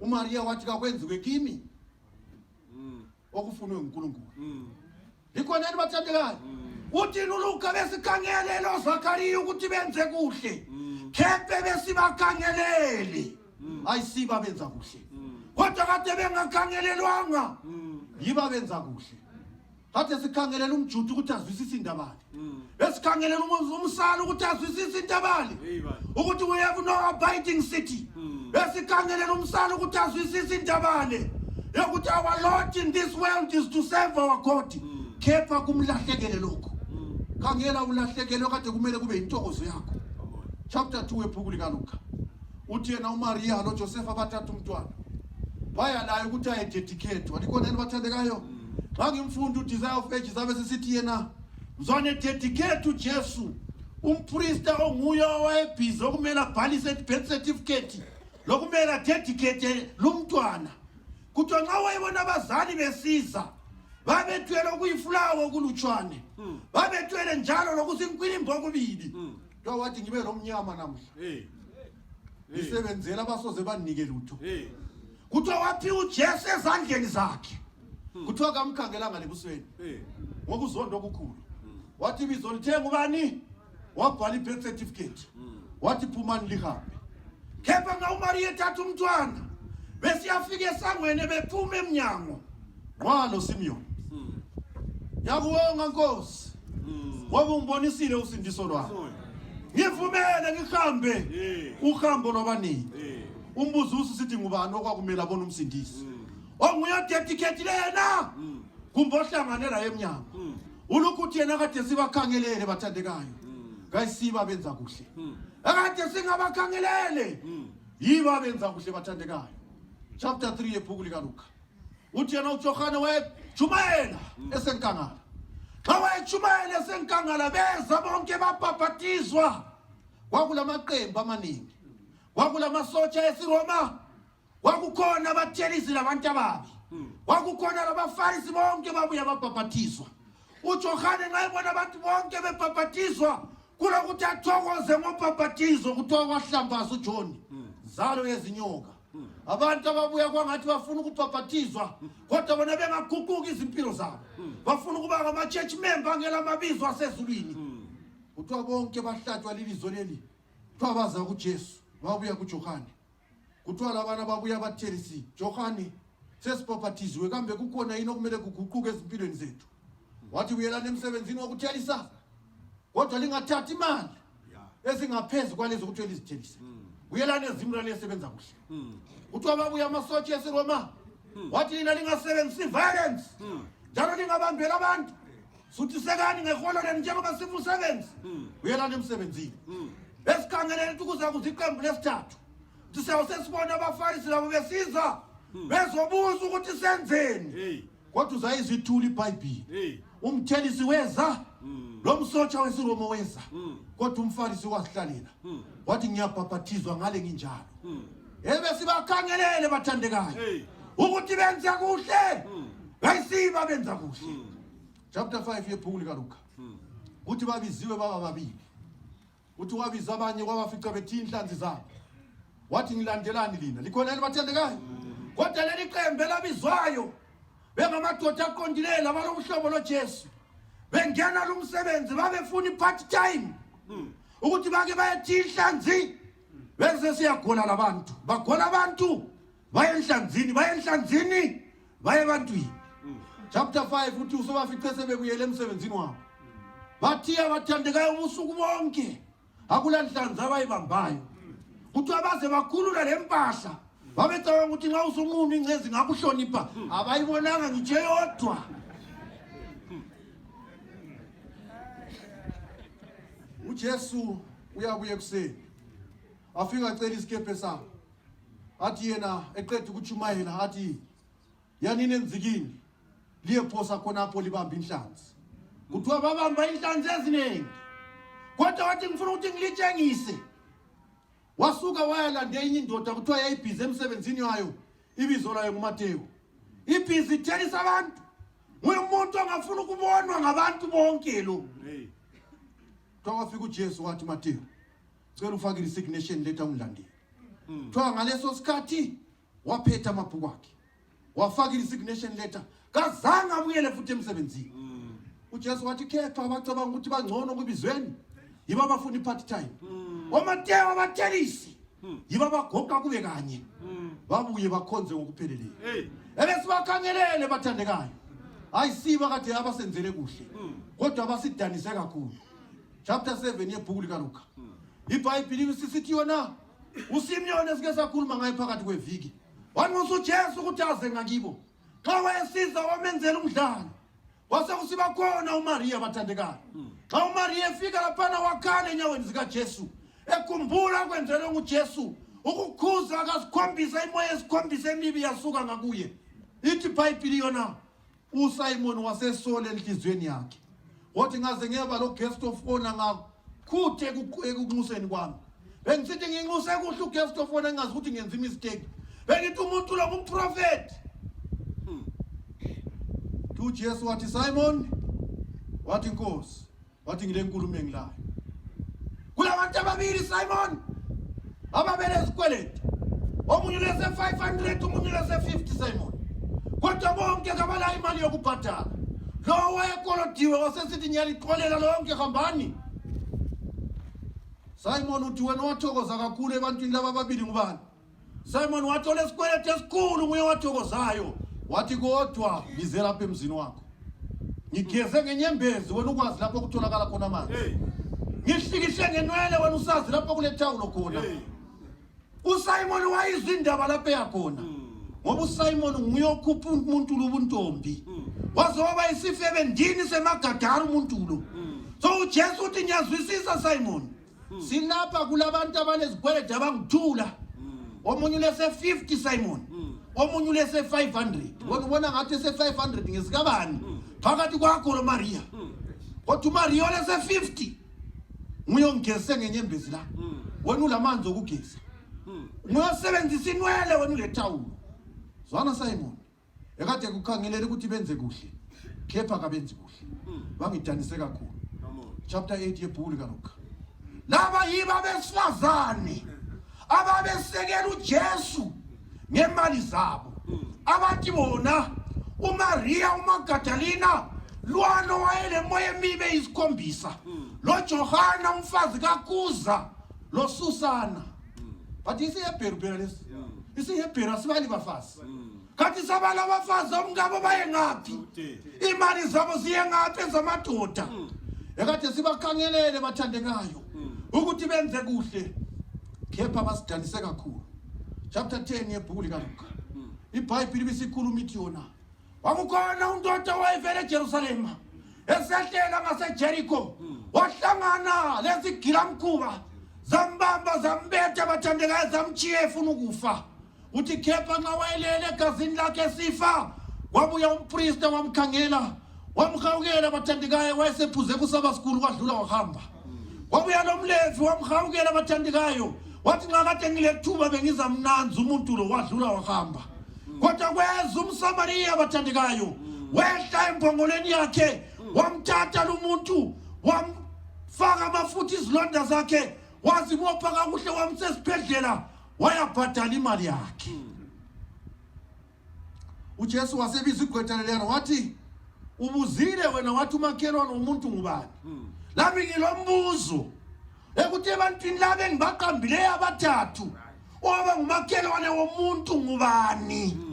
uMaria wathi kakwenziwe kimi okufunwe uNkulunkulu. Likhona yini bathandekayo? uthi uLuka besikhangelele oZakaria ukuthi benze kuhle. Kephe besibakhangelele Ayisiba benza kuhle. kodwa kade bengakhangelelwanga Yiba benza kuhle. Kade sikhangelela umJuda ukuthi azwisise indaba. besikhangelela umsala ukuthi azwisise indabali ukuthi we have no abiding city. besikhangelela umsala ukuthi azwisise indabale yokuthi our Lord in this world is to serve our God. Kepha kumlahlekele lokho. Khangela ulahlekele kade kumele kube intokozo yakho. Chapter 2 eBhuku likaLuka. Uthi yena uMaria noJoseph abathathu umntwana. Baya naye ukuthi ayededicate. Walikho nani bathandekayo? Xa ngimfunda uDesire of Ages abe sisithi yena Mzwane dedicate uJesu. Umpriester onguye owayebhizi okumele abhalise birth certificate. Lokumele dedicate lumntwana. Kuthiwa nxa wayebona abazali besiza babethwele okuyifulawo kulutshwane. Babethwele njalo lokusinkwilimbo okubili. Lo wathi ngibe lomnyama namhla. Isebenzela abasoze banike lutho. Kuthiwa waphi uJesu ezandleni zakhe. Kuthiwa kamkhangelanga lebusweni. Ngokuzonda okukhulu. Wathi ibizo lithenga ubani? Wabhala ibirth certificate. Wathi phumani lihambe. Kepha nxa uMaria ethatha umntwana besiyafika esangweni bephuma eminyango. Walo Simeon. Yakubonga Nkosi. Ngoba ungibonisile usindiso lwakho. Ngivumele ngihambe Uhambo lwabanini. Umbuzo usithi ngubani okwakumela abona umsindisi. onguye dedicate lena kumbe ohlanganela emnyango. Ulukuthi yena kade sibakhangelele bathandekayo. Kayisiba benza kuhle. akade singabakhangelele Yiba benza kuhle bathandekayo. Chapter 3 eBhuku likaLuka. Uthi yena uJohane wayejumayela esenkangala. xa wayejumayela esenkangala beza bonke babhabhatizwa. Kwakulamaqembu amaningi. kwakulamasotsha esiRoma. kwakukhona abathelisi labantu ababi. kwakukhona labafarisi bonke babuya babhabhathizwa. uJohane nxa ebona abantu bonke bebhabhathizwa kulokuthi athokoze ngobhabhathizo kuthiwa kwahlambaza uJohn Zalo yezinyoka. abantu ababuya kwangathi bafuna ukubhabhathizwa kodwa bona bengaguquki izimpilo zabo. bafuna ukuba ngama-church member ngelamabizo asezulwini. kuthiwa bonke bahlatshwa lilizwi leli kuthiwa baza kuJesu babuya kuJohane kuthiwa labana babuya bathelisi Johane sesibhaphathizwe kambe kukhona yini okumele kuguquke ezimpilweni zethu wathi uyelana emsebenzini wokuthelisa kodwa lingathathi imali ezingaphezulu kwalezo ukuthi elizithelise uyelana ezimra lesebenza kuhle kuthiwa babuya amasotsha eSiroma wathi lina lingasebenzisi violence njalo lingabambela abantu suthi sekani ngeholo leni njengoba sifusebenzi uyelana emsebenzini esikhangeleni ukuza kuziqembu lesithathu sisawusesibona abafarisi labo besiza bezobuza ukuthi senzeni kodwa uzayizithula iBhayibheli umthelisi weza lo msotsha weSiroma weza kodwa umfarisi wasihlalela wathi ngiyabhaphathizwa ngale nginjalo ebesibakhangelele bathandekayo ukuthi benza kuhle bayisiba benza kuhle chapter 5 yebhuku likaLuka uthi babiziwe baba babili uthi wabiza abanye kwabafica bethi inhlanzi zabo wathi ngilandelani lina likhona libathandekayo kodwa leli qembu elabizwayo bengamadoda aqondileyo labalomhlobo loJesu bengena lo msebenzi babefuna i-part time ukuthi bake bayethi inhlanzi bese siyagola labantu bagola abantu baye enhlanzini baye ebantwini chapter 5 uthi usobafice sebekuyele emsebenzini wabo bathiya bathandekayo ubusuku bonke akulanhlanzi abayibambayo kuthi abaze bakhulula lempahla babecabanga ukuthi nxa usunquma ingcezi ngakuhlonipha abayibonanga ngitshe yodwa uJesu uyabuya ekuseni afika acela isikephe sakhe athi yena eqeda ukuchumayela athi yanini enzikini liyephosa khonapho libamba inhlanzi kuthiwa babamba inhlanzi eziningi kodwa wathi ngifuna ukuthi ngilitshengise wasuka wayalande enye indoda kuthiwa yayibhizi emsebenzini wayo ibizo layo nguMateyu ibhizi ithelisa abantu ngumuntu ongafuna ukubonwa ngabantu bonke lo kwafika uJesu wathi Mateyu cela ufake i-resignation letter ungilandele kuthiwa ngaleso sikhathi waphetha amabhuku akhe wafaka i-resignation letter kazange abuyele futhi emsebenzini uJesu wathi kepha abacabanga ukuthi bangcono kubizweni yiba bafuna i-part time oMateyu abathelisi yiba bagoqa kube kanye babuye bakhonze ngokupheleleyo ebesibakhangelele bathandekayo ayisiba kade abasenzele kuhle kodwa abasidanise kakhulu chapter 7 yebhuku likaLuka iBhayibheli sisithi yona uSimyoni esike sakhuluma ngaye phakathi kweviki wanxusa uJesu ukuthi aze ngakibo xa wayesiza wamenzela umdlalo wase kusiba khona uMaria bathandekayo xa uMaria efika lapha wakhala enyaweni zikaJesu ekhumbula kwenzelwe nguJesu ukukhuza akasikhombisa imoya esikhombisa emibi yasuka ngakuye ithi iBhayibheli yona uSimon wasesole enhlizweni yakhe wathi ngaze ngeba lo guest of honor ngakhuthe ekunxuseni kwami bengisithi nginxuse kuhle uguest of honor ngazi ukuthi ngenza imistake bengithi umuntu lo ngumprofeti uJesu wathi Simon wathi Nkosi wathi ngile nkulumo engilayo kulabantu ababili Simon ababele esikweleti omunye lese 500 omunye lese 50 Simon kodwa bonke kabala imali yokubhadala lo wayekolodiwe wasesithi nyalixolela lonke hambani Simon uthi wena wathokoza kakhulu ebantwini laba ababili ngubani Simon wathola esikweleti esikhulu nguye wathokozayo wathi kodwa ngizela lapha emzini wakho ngigeze ngenyembezi wena ukwazi lapho kutholakala khona amanzi ngihlikishe ngenwele wena usazi lapho kule tawulo khona uSimon wayizwa indaba lapho yakhona ngoba uSimon nguye okhupha umuntu lobuntombi wazoba isife bendini semagadara umuntu lo so uJesu uthi nyazwisisa Simon silapha kulabantu abanezikwelede abangithula omunye lese 50 Simon omunye lese 500 wena ubona ngathi ese 500 ngesikabani phakathi kwakho lo Maria kodwa uMaria lese 50 nguyongeze ngenyembezi la wena ulamanzi okugeza nguyosebenzisa inwele wena ule tawulo zwana Simon ekade kukhangelele ukuthi benze kuhle kepha kabenzi kuhle bangidanise kakhulu chapter 8 yebhuku likaLuka laba yiba besifazane ababesekela uJesu ngemali zabo abathi bona uMaria uMagdalena lwano wayele moya emibe isikhombisa lo Johana umfazi kaKuza lo Susana but isiHebheru phela lesi isiHebheru asibali bafazi kathi sabala abafazi omngabo baye ngaphi imali zabo ziye ngaphi ezamadoda ekade sibakhangelele bathandekayo ukuthi benze kuhle kepha basidanise kakhulu chapter 10 yebhuku likaLuka iBhayibheli bisikhuluma ithi yona wakukhona undoda wayevele eJerusalem esehlela ngaseJericho wahlangana lezigilamkhuba zambamba zambetha bathandekayo zamchiye efuna ukufa uthi kepha nxa wayelele egazini lakhe sifa wabuya umpriest wamkhangela wamhawukela bathandekayo wayesephuze kusaba sikhulu kwadlula wahamba wabuya nomlevi wamhawukela bathandekayo wathi nxa kade ngilethuba bengizamnanza umuntu lo wadlula wahamba kodwa kweza umSamariya bathandekayo wehla embongoleni yakhe wamthatha lo muntu wamfaka amafutha izilonda zakhe wazibopha kakuhle wamsesibhedlela wayabhadala imali yakhe uJesu wasebiza igqwetha leliyana wathi ubuzile wena wathi umakhelwane umuntu ngubani lami ngilombuzo ekuthi ebantwini laba engibaqambile abathathu oba ngumakhelwane womuntu ngubani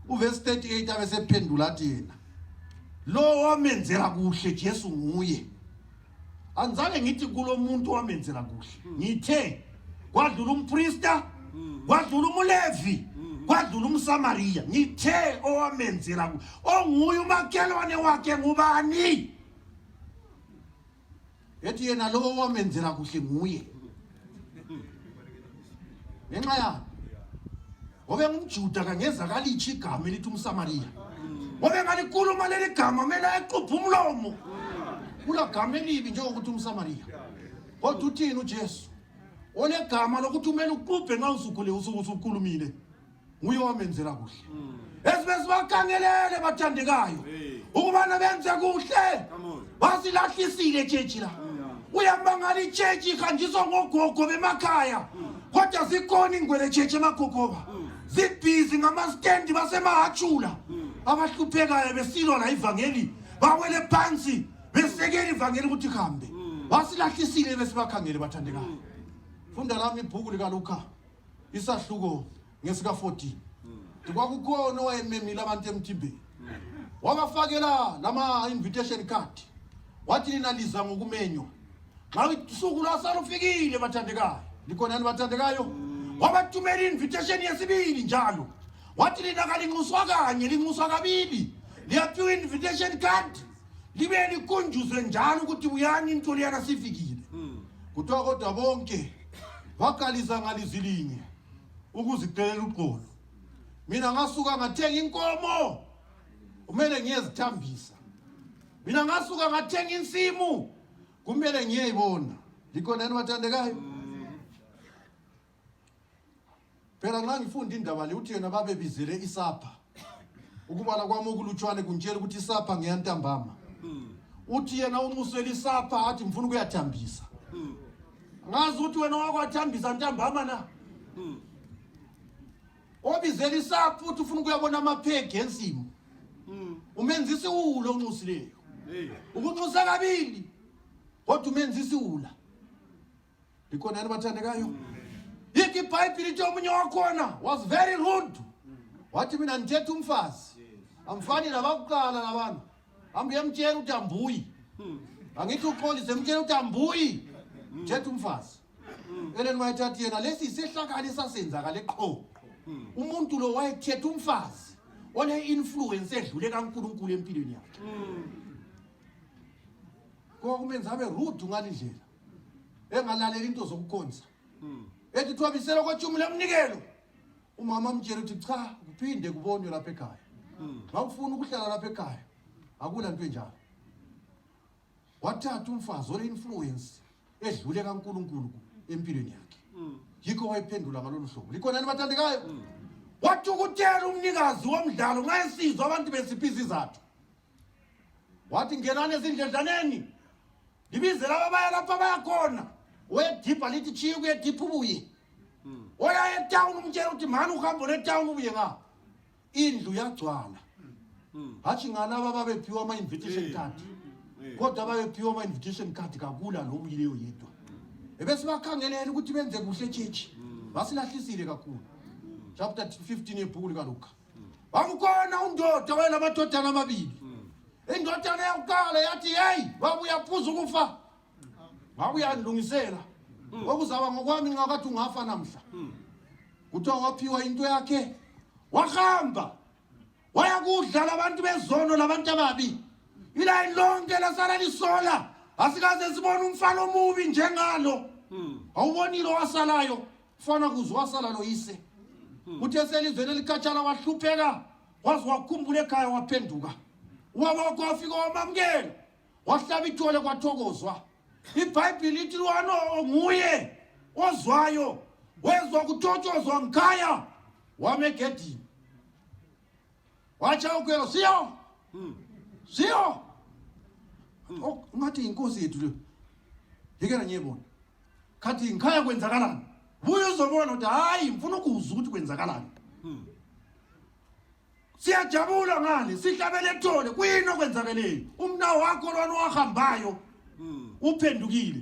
uverse 38 abesephendula athi yena lo wamenzela kuhle Jesu nguye anzange ngithi kulo muntu wamenzela kuhle ngithe kwadlula umpriester kwadlula umulevi kwadlula umSamariya ngithe owamenzela onguye umakhelwane wakhe ngubani ethi yena lo owamenzela kuhle nguye ngenxa yakhe ngobe ngumJuda kangezakala ichi igama elithi umSamariya ngobe ngalikhuluma leli gama mela equpha umlomo kula gama elibi njengokuthi umSamariya kodwa uthini uJesu ole gama lokuthi umele uquphe nxa usukule usukhulumile nguye wamenzela kuhle esibesibakhangelele bathandekayo ukubana benze kuhle basilahlisile ichechi la uyamangala ichechi ihanjiswa ngogogo bemakhaya kodwa zikhona ingwele cheche emagogoba zibhizi ngamastendi basemahachula abahluphekayo besilwa la ivangeli bawele phansi besekela ivangeli ukuthi khambe basilahlisile besibakhangele bathandekayo funda lami ibhuku likaLuka isahluko ngesika 14 kwakukhona owayememile abantu emthimbeni wabafakela lama invitation card wathi lina liza ngokumenywa xa usuku lwasalufikile bathandekayo likhonani bathandekayo wabathumela invitation yesibili njalo wathi lina kalinxuswa kanye linxuswa kabili liyaphiwa invitation card libe likunjuzwe njalo ukuthi uyani into liyana sifikile kuthiwa kodwa bonke bakaliza ngalizilinye ukuziqelela uqolo mina ngasuka ngathenga inkomo kumele ngiyezithambisa mina ngasuka ngathenga insimu kumele ngiyibona likhonani bathandekayo phela nxa ngifunda indaba le uthi yena babebizele isapha ukubala kwami okulutshwane kuntshela ukuthi isapha ngeyantambama uthi yena unxusela isapha athi ngifuna ukuyathambisa ngazi ukuthi wena wakwathambisa ntambama na obizela isapha uthi ufuna ukuyabona amaphege ensimu umenza isiwulo onxusileyo ukunxusa kabili kodwa umenza isiwula likhonani bathandekayo yiki iBhayibheli lithi omunye wakhona was very rude wathi mina ngithethe umfazi amfani nabakuqala labantu ambuye mtshela ukuthi ambuyi angithi uxolise mtshela ukuthi ambuyi ngithethe umfazi eleni mayithathi yena lesi isehlakalo esasenzakale qho umuntu lo wayethethe umfazi ole influence edlule kaNkulunkulu empilweni yakhe kokumenza abe rude ngalindlela engalalela into zokukhonza ethi thwabisela kwathumule emnikelo umama amtshela ukuthi cha kuphinde kubonwe lapha ekhaya xa ufuna ukuhlala lapha ekhaya akula nto enjalo wathatha umfazi ole influence edlule kaNkulunkulu empilweni yakhe yikho wayephendula ngalolu hlobo likhonani bathandekayo wathi ukutela umnikazi womdlalo nxa esizwa abantu besipha izizathu wathi ngenani ezindledlaneni libizela ababaya lapha bayakhona wedipha lithi chiye kuyedipha ubuye oya etown umtshela ukuthi mani uhambo netown ubuye nga indlu yagcwala hatshi ngalaba babephiwa ama-invitation card kodwa bayephiwa ama invitation card kakula lo uyileyo yedwa ebese bakhangelela ukuthi benze kuhle church basilahlisile kakhulu chapter 15 ebhuku lika Luka bakukhona undoda wayelamadodana amabili indodana yakuqala yathi hey babuya phuza ukufa babuya ndilungisela okuzaba ngokwami ngakathi ungafa namhla kuthiwa waphiwa into yakhe wahamba wayakudlala abantu bezono labantu ababi ila lonke lasala lisola asikaze sibone umfana omubi njengalo awubonile wasalayo ufana kuzwa wasala lo yise uthe selizweni elikhatshana wahlupheka waze wakhumbula ekhaya waphenduka wabakho wafika wamamkela wahlaba ithole kwathokozwa iBhayibheli lithi wano nguye ozwayo wezwa kuthotshozwa ngikhaya wamegedini wacha ukwelo siyo siyo ngathi inkosi yethu le yekena nyebona kathi ngikhaya kwenzakalani buye uzobona ukuthi hayi ngifuna ukuzwa ukuthi kwenzakalani siyajabula ngani sihlabele ethole kuyini okwenzakeleyo umna wakho lona wahambayo uphendukile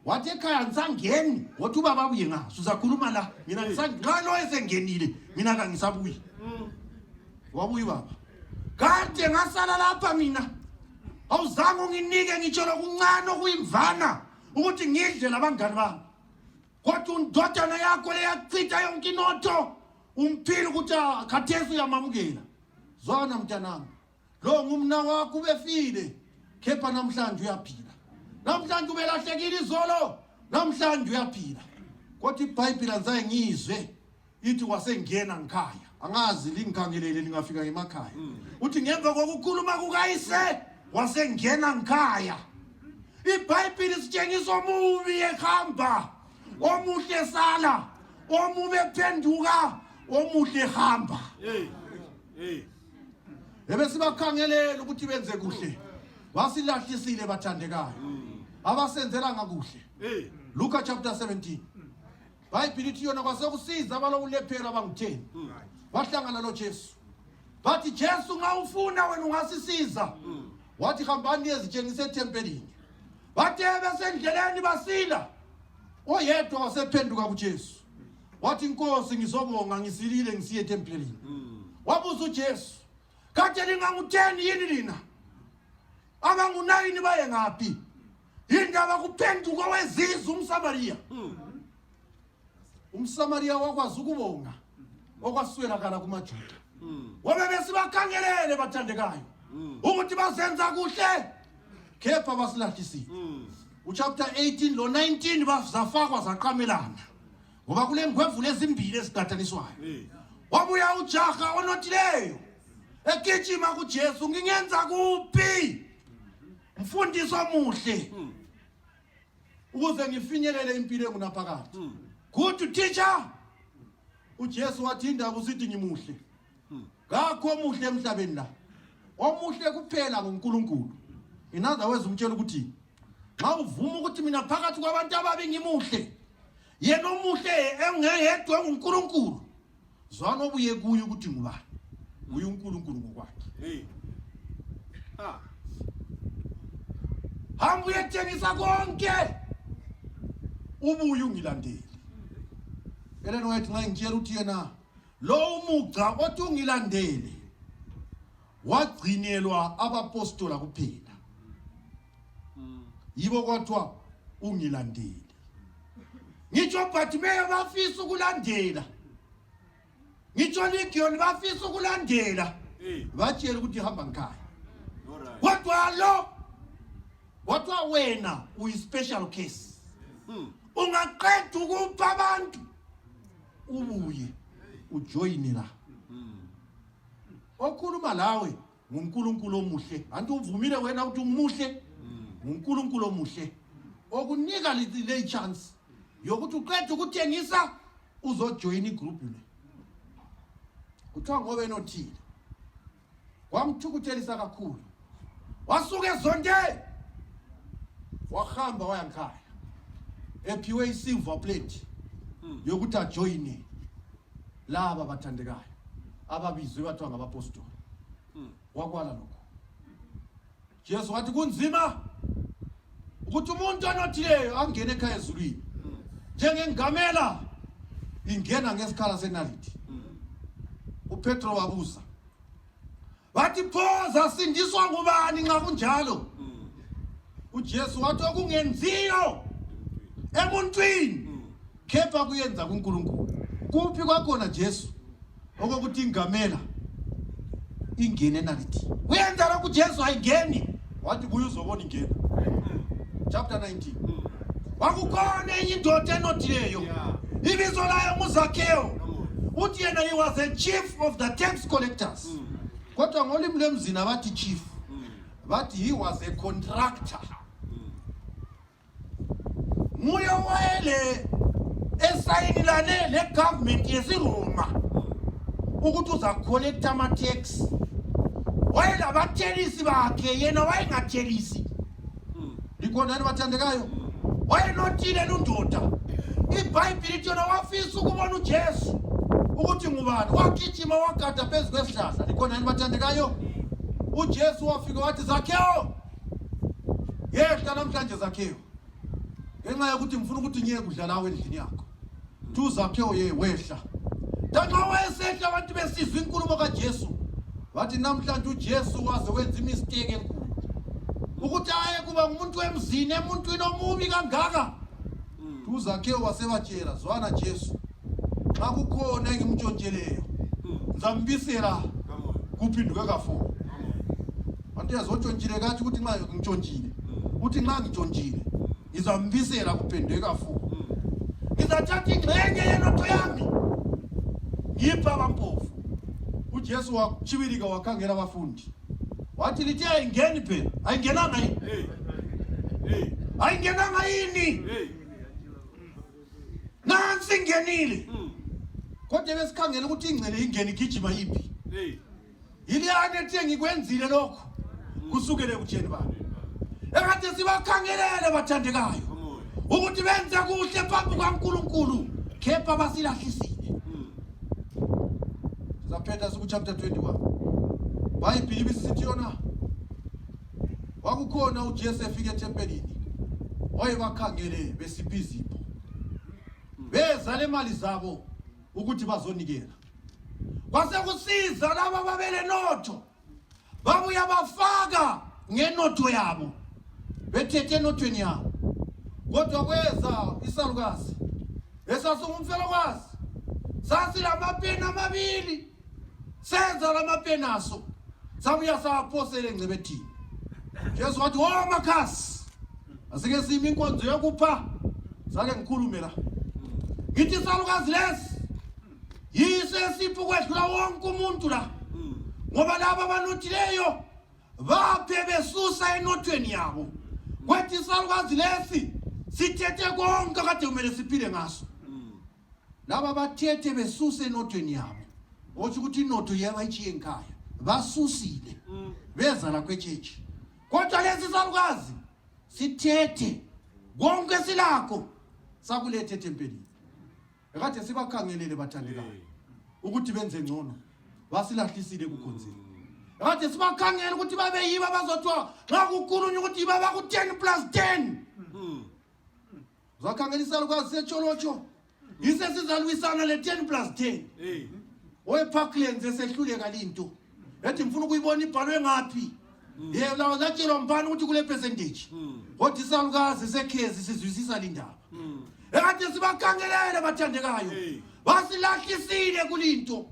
wathi ekhaya ngisangeni wathi ubaba abuye ngaso uzakhuluma la mina ngisangalo esengenile mina kangisabuyi wabuye baba kade ngasala lapha mina awuzange unginike ngitsho lokuncane okuyimvana ukuthi ngidle labangani bami kodwa undodana yakho leyachitha yonke inotho umphile ukuthi khathesi uyamamukela zwana mntanami lo ngumna wakho ubefile kepha namhlanje uyaphila namhlanje ubelahlekile izolo namhlanje uyaphila kodwa iBhayibheli anzaye ngizwe ithi wasengena ngikhaya angazi lingikhangelele lingafika emakhaya uthi ngemva kokukhuluma kukayise wasengena ngikhaya iBhayibheli sitshengisa omubi ekhamba omuhle sala omubi ephenduka omuhle hamba ebese bakhangelela ukuthi benze kuhle basilahlisile bathandekayo abasenzela ngakuhle Luka chapter 17 Bible ithi yona kwasekusiza abalokulephera abangu10 bahlangana noJesu bathi Jesu ngawufuna wena ungasisiza wathi hambani ezitshengise eTempelini bathi besendleleni basila oyedwa wasephenduka kuJesu wathi inkosi ngizobonga ngisilile ngisiye eTempelini wabuza uJesu kade lingangu10 yini lina abangu9 baye ngaphi indaba kuphenduka wezizwe umSamariya wakwazi ukubonga okwaswelakala kumaJuda wabe besibakhangelele bathandekayo ukuthi bazenza kuhle kepha basilahlisile uchapter 18 lo 19 bazafakwa zaqamelana ngoba kule ngwevule ezimbili esigadaniswayo wabuya ujaha onothileyo egijima kuJesu ngingenza kuphi mfundisi omuhle ukuze ngifinyelele impilo engunaphakade good teacher uJesu wathi indaba usithi ngimuhle ngakho omuhle emhlabeni la omuhle kuphela ngoNkulunkulu in other words umtshela ukuthi xa uvuma ukuthi mina phakathi kwabantu ababi ngimuhle yena omuhle engeyedwa ngoNkulunkulu zwana obuye kuye ukuthi ngubani uye uNkulunkulu ngokwakhe hamba uyethengisa konke ubuye ungilandele elena wathi nxa ngitshela ukuthi yena lo umuca othi ungilandele wagcinelwa abapostola kuphela yibo kwathiwa ungilandele ngitsho Bartimeyo bafisa ukulandela ngitsho Legion bafisa ukulandela batshela ukuthi hamba ngikhaya kodwa lo wathiwa wena uyi special case ungaqeda ukupha abantu ubuye ujoyine la okhuluma lawe nguNkulunkulu omuhle anti uvumile wena ukuthi umuhle nguNkulunkulu omuhle okunika le chance yokuthi uqede ukuthengisa uzojoin igroup le kuthiwa ngobe nothile kwamthukuthelisa kakhulu wasuka ezonde wahamba waya ngikhaya ephiwe isilver plate yokuthi ajoyine laba bathandekayo ababizwe bathiwa ngabapostoli wakwala lokho Jesu wathi kunzima ukuthi umuntu onothileyo angene ekhaya ezulwini njengengamela ingena ngesikhala senalithi. uPetro wabuza wathi pho zasindiswa ngubani nxa kunjalo? uJesu wathi okungenziyo emuntwini kepha kuyenza kuNkulunkulu. Kuphi kwakhona Jesu okokuthi ingamela ingene enalithi? Uyenza lokhu Jesu ayingeni. Wathi buye uzobona ingena. Chapter 19. Wakukhona enye indoda enothileyo ibizo layo nguZakheo. Uthi yena he was a chief of the tax collectors. Kodwa ngolimi lwemzini abathi chief, bathi he was a contractor. Moyo wayele esayinilane le government yesiRoma ukuthi uza collect ama tax. Wayela abathelisi bakhe yena wayengathelisi. Likhona bathandekayo. Wayenothile lundoda. iBhayibheli lithi yona wafisa ukubona uJesu ukuthi ngubani. Wagijima wagada phezu kwesihlahla. Likhona bathandekayo. uJesu wafika wathi Zakheo, yehla namhlanje Zakheo. Ngenxa yokuthi ngifuna ukuthi ngiye kudla lawe endlini yakho. Thu Zakheo ye wehla. Nxa wayesehla abantu besizwa inkulumo kaJesu. Wathi namhlanje uJesu waze wenza imistake enkulu. Ukuthi aye kuba ngumuntu wemzini emuntwini omubi kangaka. Thu Zakheo wasebatshela zwana Jesu. Xa kukhona engimntshontsheleo ngizambisela kuphinduke ka4. Abantu yazontshontsheleka kathi ukuthi nxa ngintshontsile. Uthi nxa ngintshontsile ngizambisela kuphinduke ka4. Ngizathatha ingxenye yenotho yami ngipha abampofu. uJesu wachibilika wakhangela abafundi. Wathi lithi ayingeni phela. Ayingenanga yini? Ayingenanga yini? Nansi ingenile. Kodwa besikhangela ukuthi ingcele ingeni igijima yipi. Yiliyane ethi ngikwenzile lokho kusukele kutsheni bani. Ekade sibakhangelele bathandekayo ukuthi benze kuhle phambi kwaNkulunkulu kepha basilahlisile. Zaphetha ku chapter 21. Bayibhili bisithi yona wakukhona uJesu efika eTempelini. Wayebakhangele besipizipho. Beza le mali zabo ukuthi bazonikela. Kwase kusiza laba babele notho. Babuya bafaka ngenotho yabo. Bethethe enothweni yabo. Kodwa kweza isalukazi esasungumfelokazi sasilamapheni amabili. Senza lamapeni aso sabuya saphosele engcebethini. Jesu wathi wo makhasi asike simi inkonzo yokupha sake ngikhulume la. Ngithi salukazi lesi yise sipho kwedlula wonke umuntu la. Ngoba laba abanothileyo baphe besusa enothweni yabo. Kwethi salukazi lesi sithethe konke kade kumele siphile ngaso. Laba bathethe besusa enothweni yabo. Othi ukuthi inotho yabayichiye ekhaya basusile beza la kwechechi. Kodwa lesi salukazi sithethe konke silakho sakulethe eTempelini. Ekade sibakhangelele bathandekayo ukuthi benze ngcono basilahlisile kukhonzile. Ekade sibakhangela ukuthi babe yiba bazothwa nxa kukhulunywa ukuthi yiba baku 10+10. Zakhangela isalukazi secholocho yise sizalwisana le 10+10. Oyephaklenze esehluleka linto. Ethi ngifuna ukuyibona ibhalwe ngapi. Yebo latshelwa mbani ukuthi kule percentage. Kodwa isalukazi sekhezi sizwisisa lindaba. Ekade sibakhangelele bathandekayo. Basilahlisile kulinto.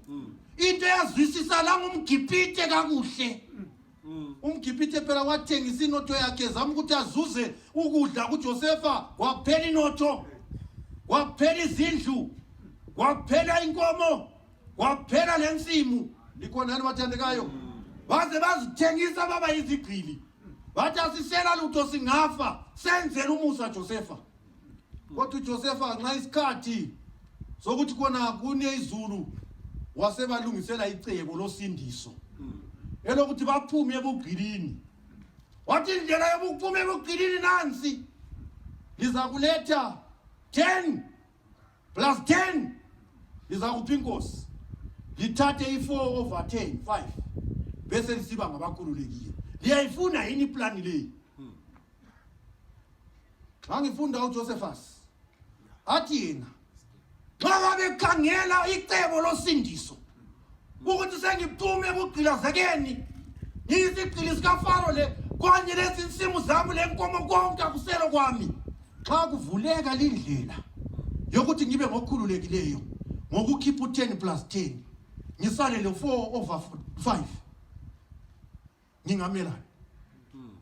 Into yazwisisa la ngumgipite kakuhle. Umgipite phela wathengisa inotho yakhe zama ukuthi azuze ukudla kuJosefa. Waphela inotho. Waphela izindlu. Waphela inkomo. Waphela lensimu. Likhona bathandekayo. Baze bazithengisa baba izigqili. Bathi asisela lutho singafa senzela umusa Josefa. Kodwa uJosefa nxa isikhathi sokuthi kona kune izulu wasebalungisela icebo losindiso. Elokuthi baphume ebugqilini. Wathi indlela yokuphuma ebugqilini nansi. Lizakuletha 10+10. Lizakupha inkosi. Lithathe i4/10 5 bese lisiba ngabakhululekile. liyayifuna yini iplani le Ngangifunda uJosephus athi yena xa ngabe khangela icebo losindiso ukuthi sengiphume kugqilazekeni ngiyisigqili sikaFaro le kwanye lezi insimu zami lenkomo konke akuselo kwami xa kuvuleka lindlela yokuthi ngibe ngokhululekileyo ngokukhipha u10 plus 10 ngisale le 4/5 ngingamelana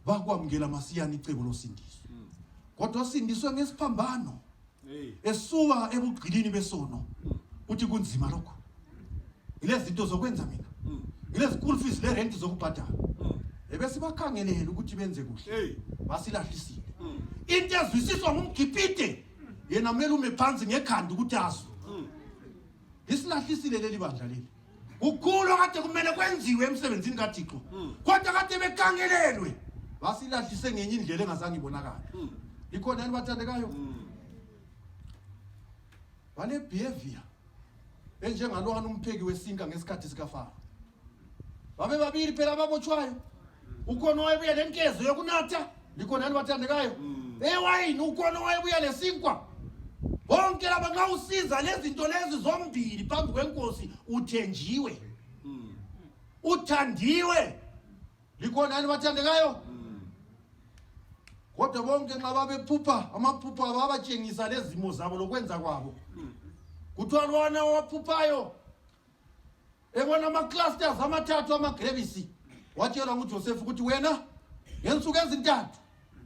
bakwamukela masiyani icebo losindiso kodwa osindiswe ngesiphambano esuka ebugqilini besono uthi kunzima lokho ilezi zinto zokwenza mina ilezi school fees le rent zokubhadala ebese bakhangelela ukuthi benze kuhle basilahlisile into ezwisiswa ngumgipite yena kumele ume phansi ngekhanda ukuthi azo isilahlisile leli bandla leli ukukhulu kade kumele kwenziwe emsebenzini kaThixo kodwa kade bekhangelelwe basilahlise ngenye indlela engazange ibonakala ikhona yini bathandekayo wale behavior enjengalwana umpheki wesinka ngesikhathi sikaFaro babe babili phela ababotshwayo ukhona owayebuya lenkezo yokunatha likhona yini bathandekayo ewayini ukhona owayebuya lesinkwa bonke laba nxa usiza lezi zinto lezi zombili phambi kwenkosi uthenjiwe uthandiwe likhona yini bathandekayo kodwa bonke nxa babephupha amaphupho ababatshengisa lezi zimo zabo lokwenza kwabo kuthiwa lwana owaphuphayo ebona ama-clusters amathathu amagrebisi watshelwa nguJoseph ukuthi wena ngensuku ezintathu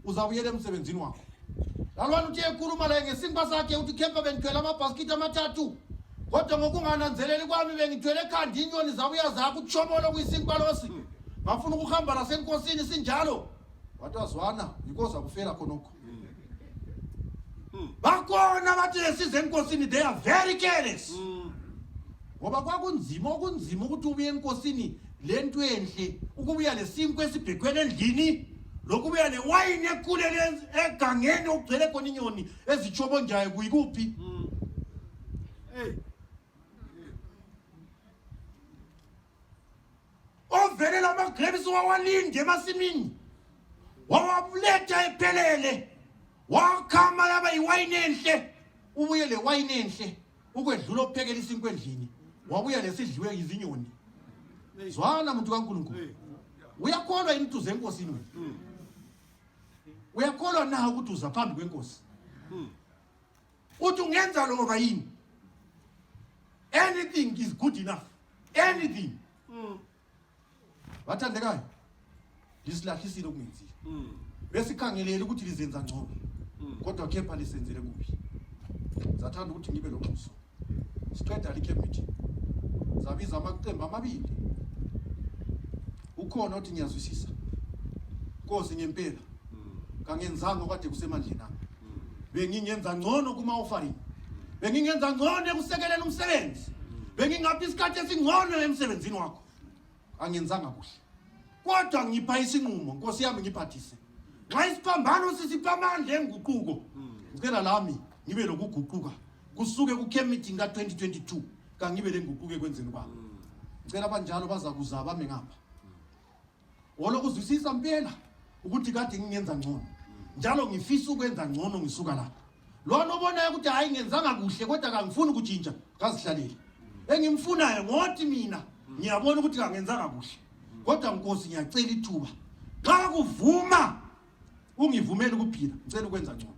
uzabuyela emsebenzini wakho lalwana uthi ekhuluma laye ngesinkwa sakhe uthi kepha bengithwele amabhaskithi amathathu kodwa ngokungananzeleli kwami bengithwele ekhanda inyoni zabuya zakho utshobolo kuyisinkwa losi ngafuna ukuhamba lasenkosini sinjalo wathi wazwana inkosi akufela khonokho bakhona bathi lesize enkosini they are very careless ngoba kwakunzima okunzima ukuthi ubuye enkosini lento enhle ukubuya lesinkwa esibhekwele endlini lokubuya newayini ekhulele egangeni okugcwele khona inyoni ezitshobonjayo kuyikuphi ovelela amagrebisi wawalinde emasimini wawabuletha ephelele wakhama yaba yiwayini enhle ubuye le wayini enhle ukwedlula ukuphekela isinkwa endlini wabuya lesidliwe izinyoni zwana muntu kaNkulunkulu uyakholwa yini uze enkosini wena uyakholwa na ukuthi uza phambi kwenkosi uthi ungenza loba yini anything is good enough anything bathandekayo lisilahlisile okungenziwe besikhangelela ukuthi lizenza ngcono kodwa kepha lisenzele kuphi zathanda ukuthi ngibe lobuso siqeda likhemethi zabiza amaqembu amabili ukhona uthi ngiyazwisisa Nkosi ngempela kangenzanga kade kusemandleni ami bengingenza ngcono kuma offering bengingenza ngcono ekusekelela umsebenzi bengingaphi isikhathi esingcono emsebenzini wakho angenzanga kuhle kodwa ngipha isinqumo Nkosi yami ngiphathise nxa isiphambano sisiphamandla enguquko ngicela lami ngibe lokuguquka kusuke kukhemithi ka2022 kangibe lenguquko ekwenzeni kwami ngicela abanjalo bazakuza bame ngapha olokuzwisisa impela ukuthi kade ngingenza ngcono njalo ngifisa ukwenza ngcono ngisuka lapha lona obonayo ukuthi hayi ngenzanga kuhle kodwa kangifuni ukutshintsha ngazihlalele engimfunayo ngothi mina ngiyabona ukuthi kangenzanga kuhle kodwa Nkosi ngiyacela ithuba xa kuvuma ungivumele ukuphila ngicela ukwenza ngcono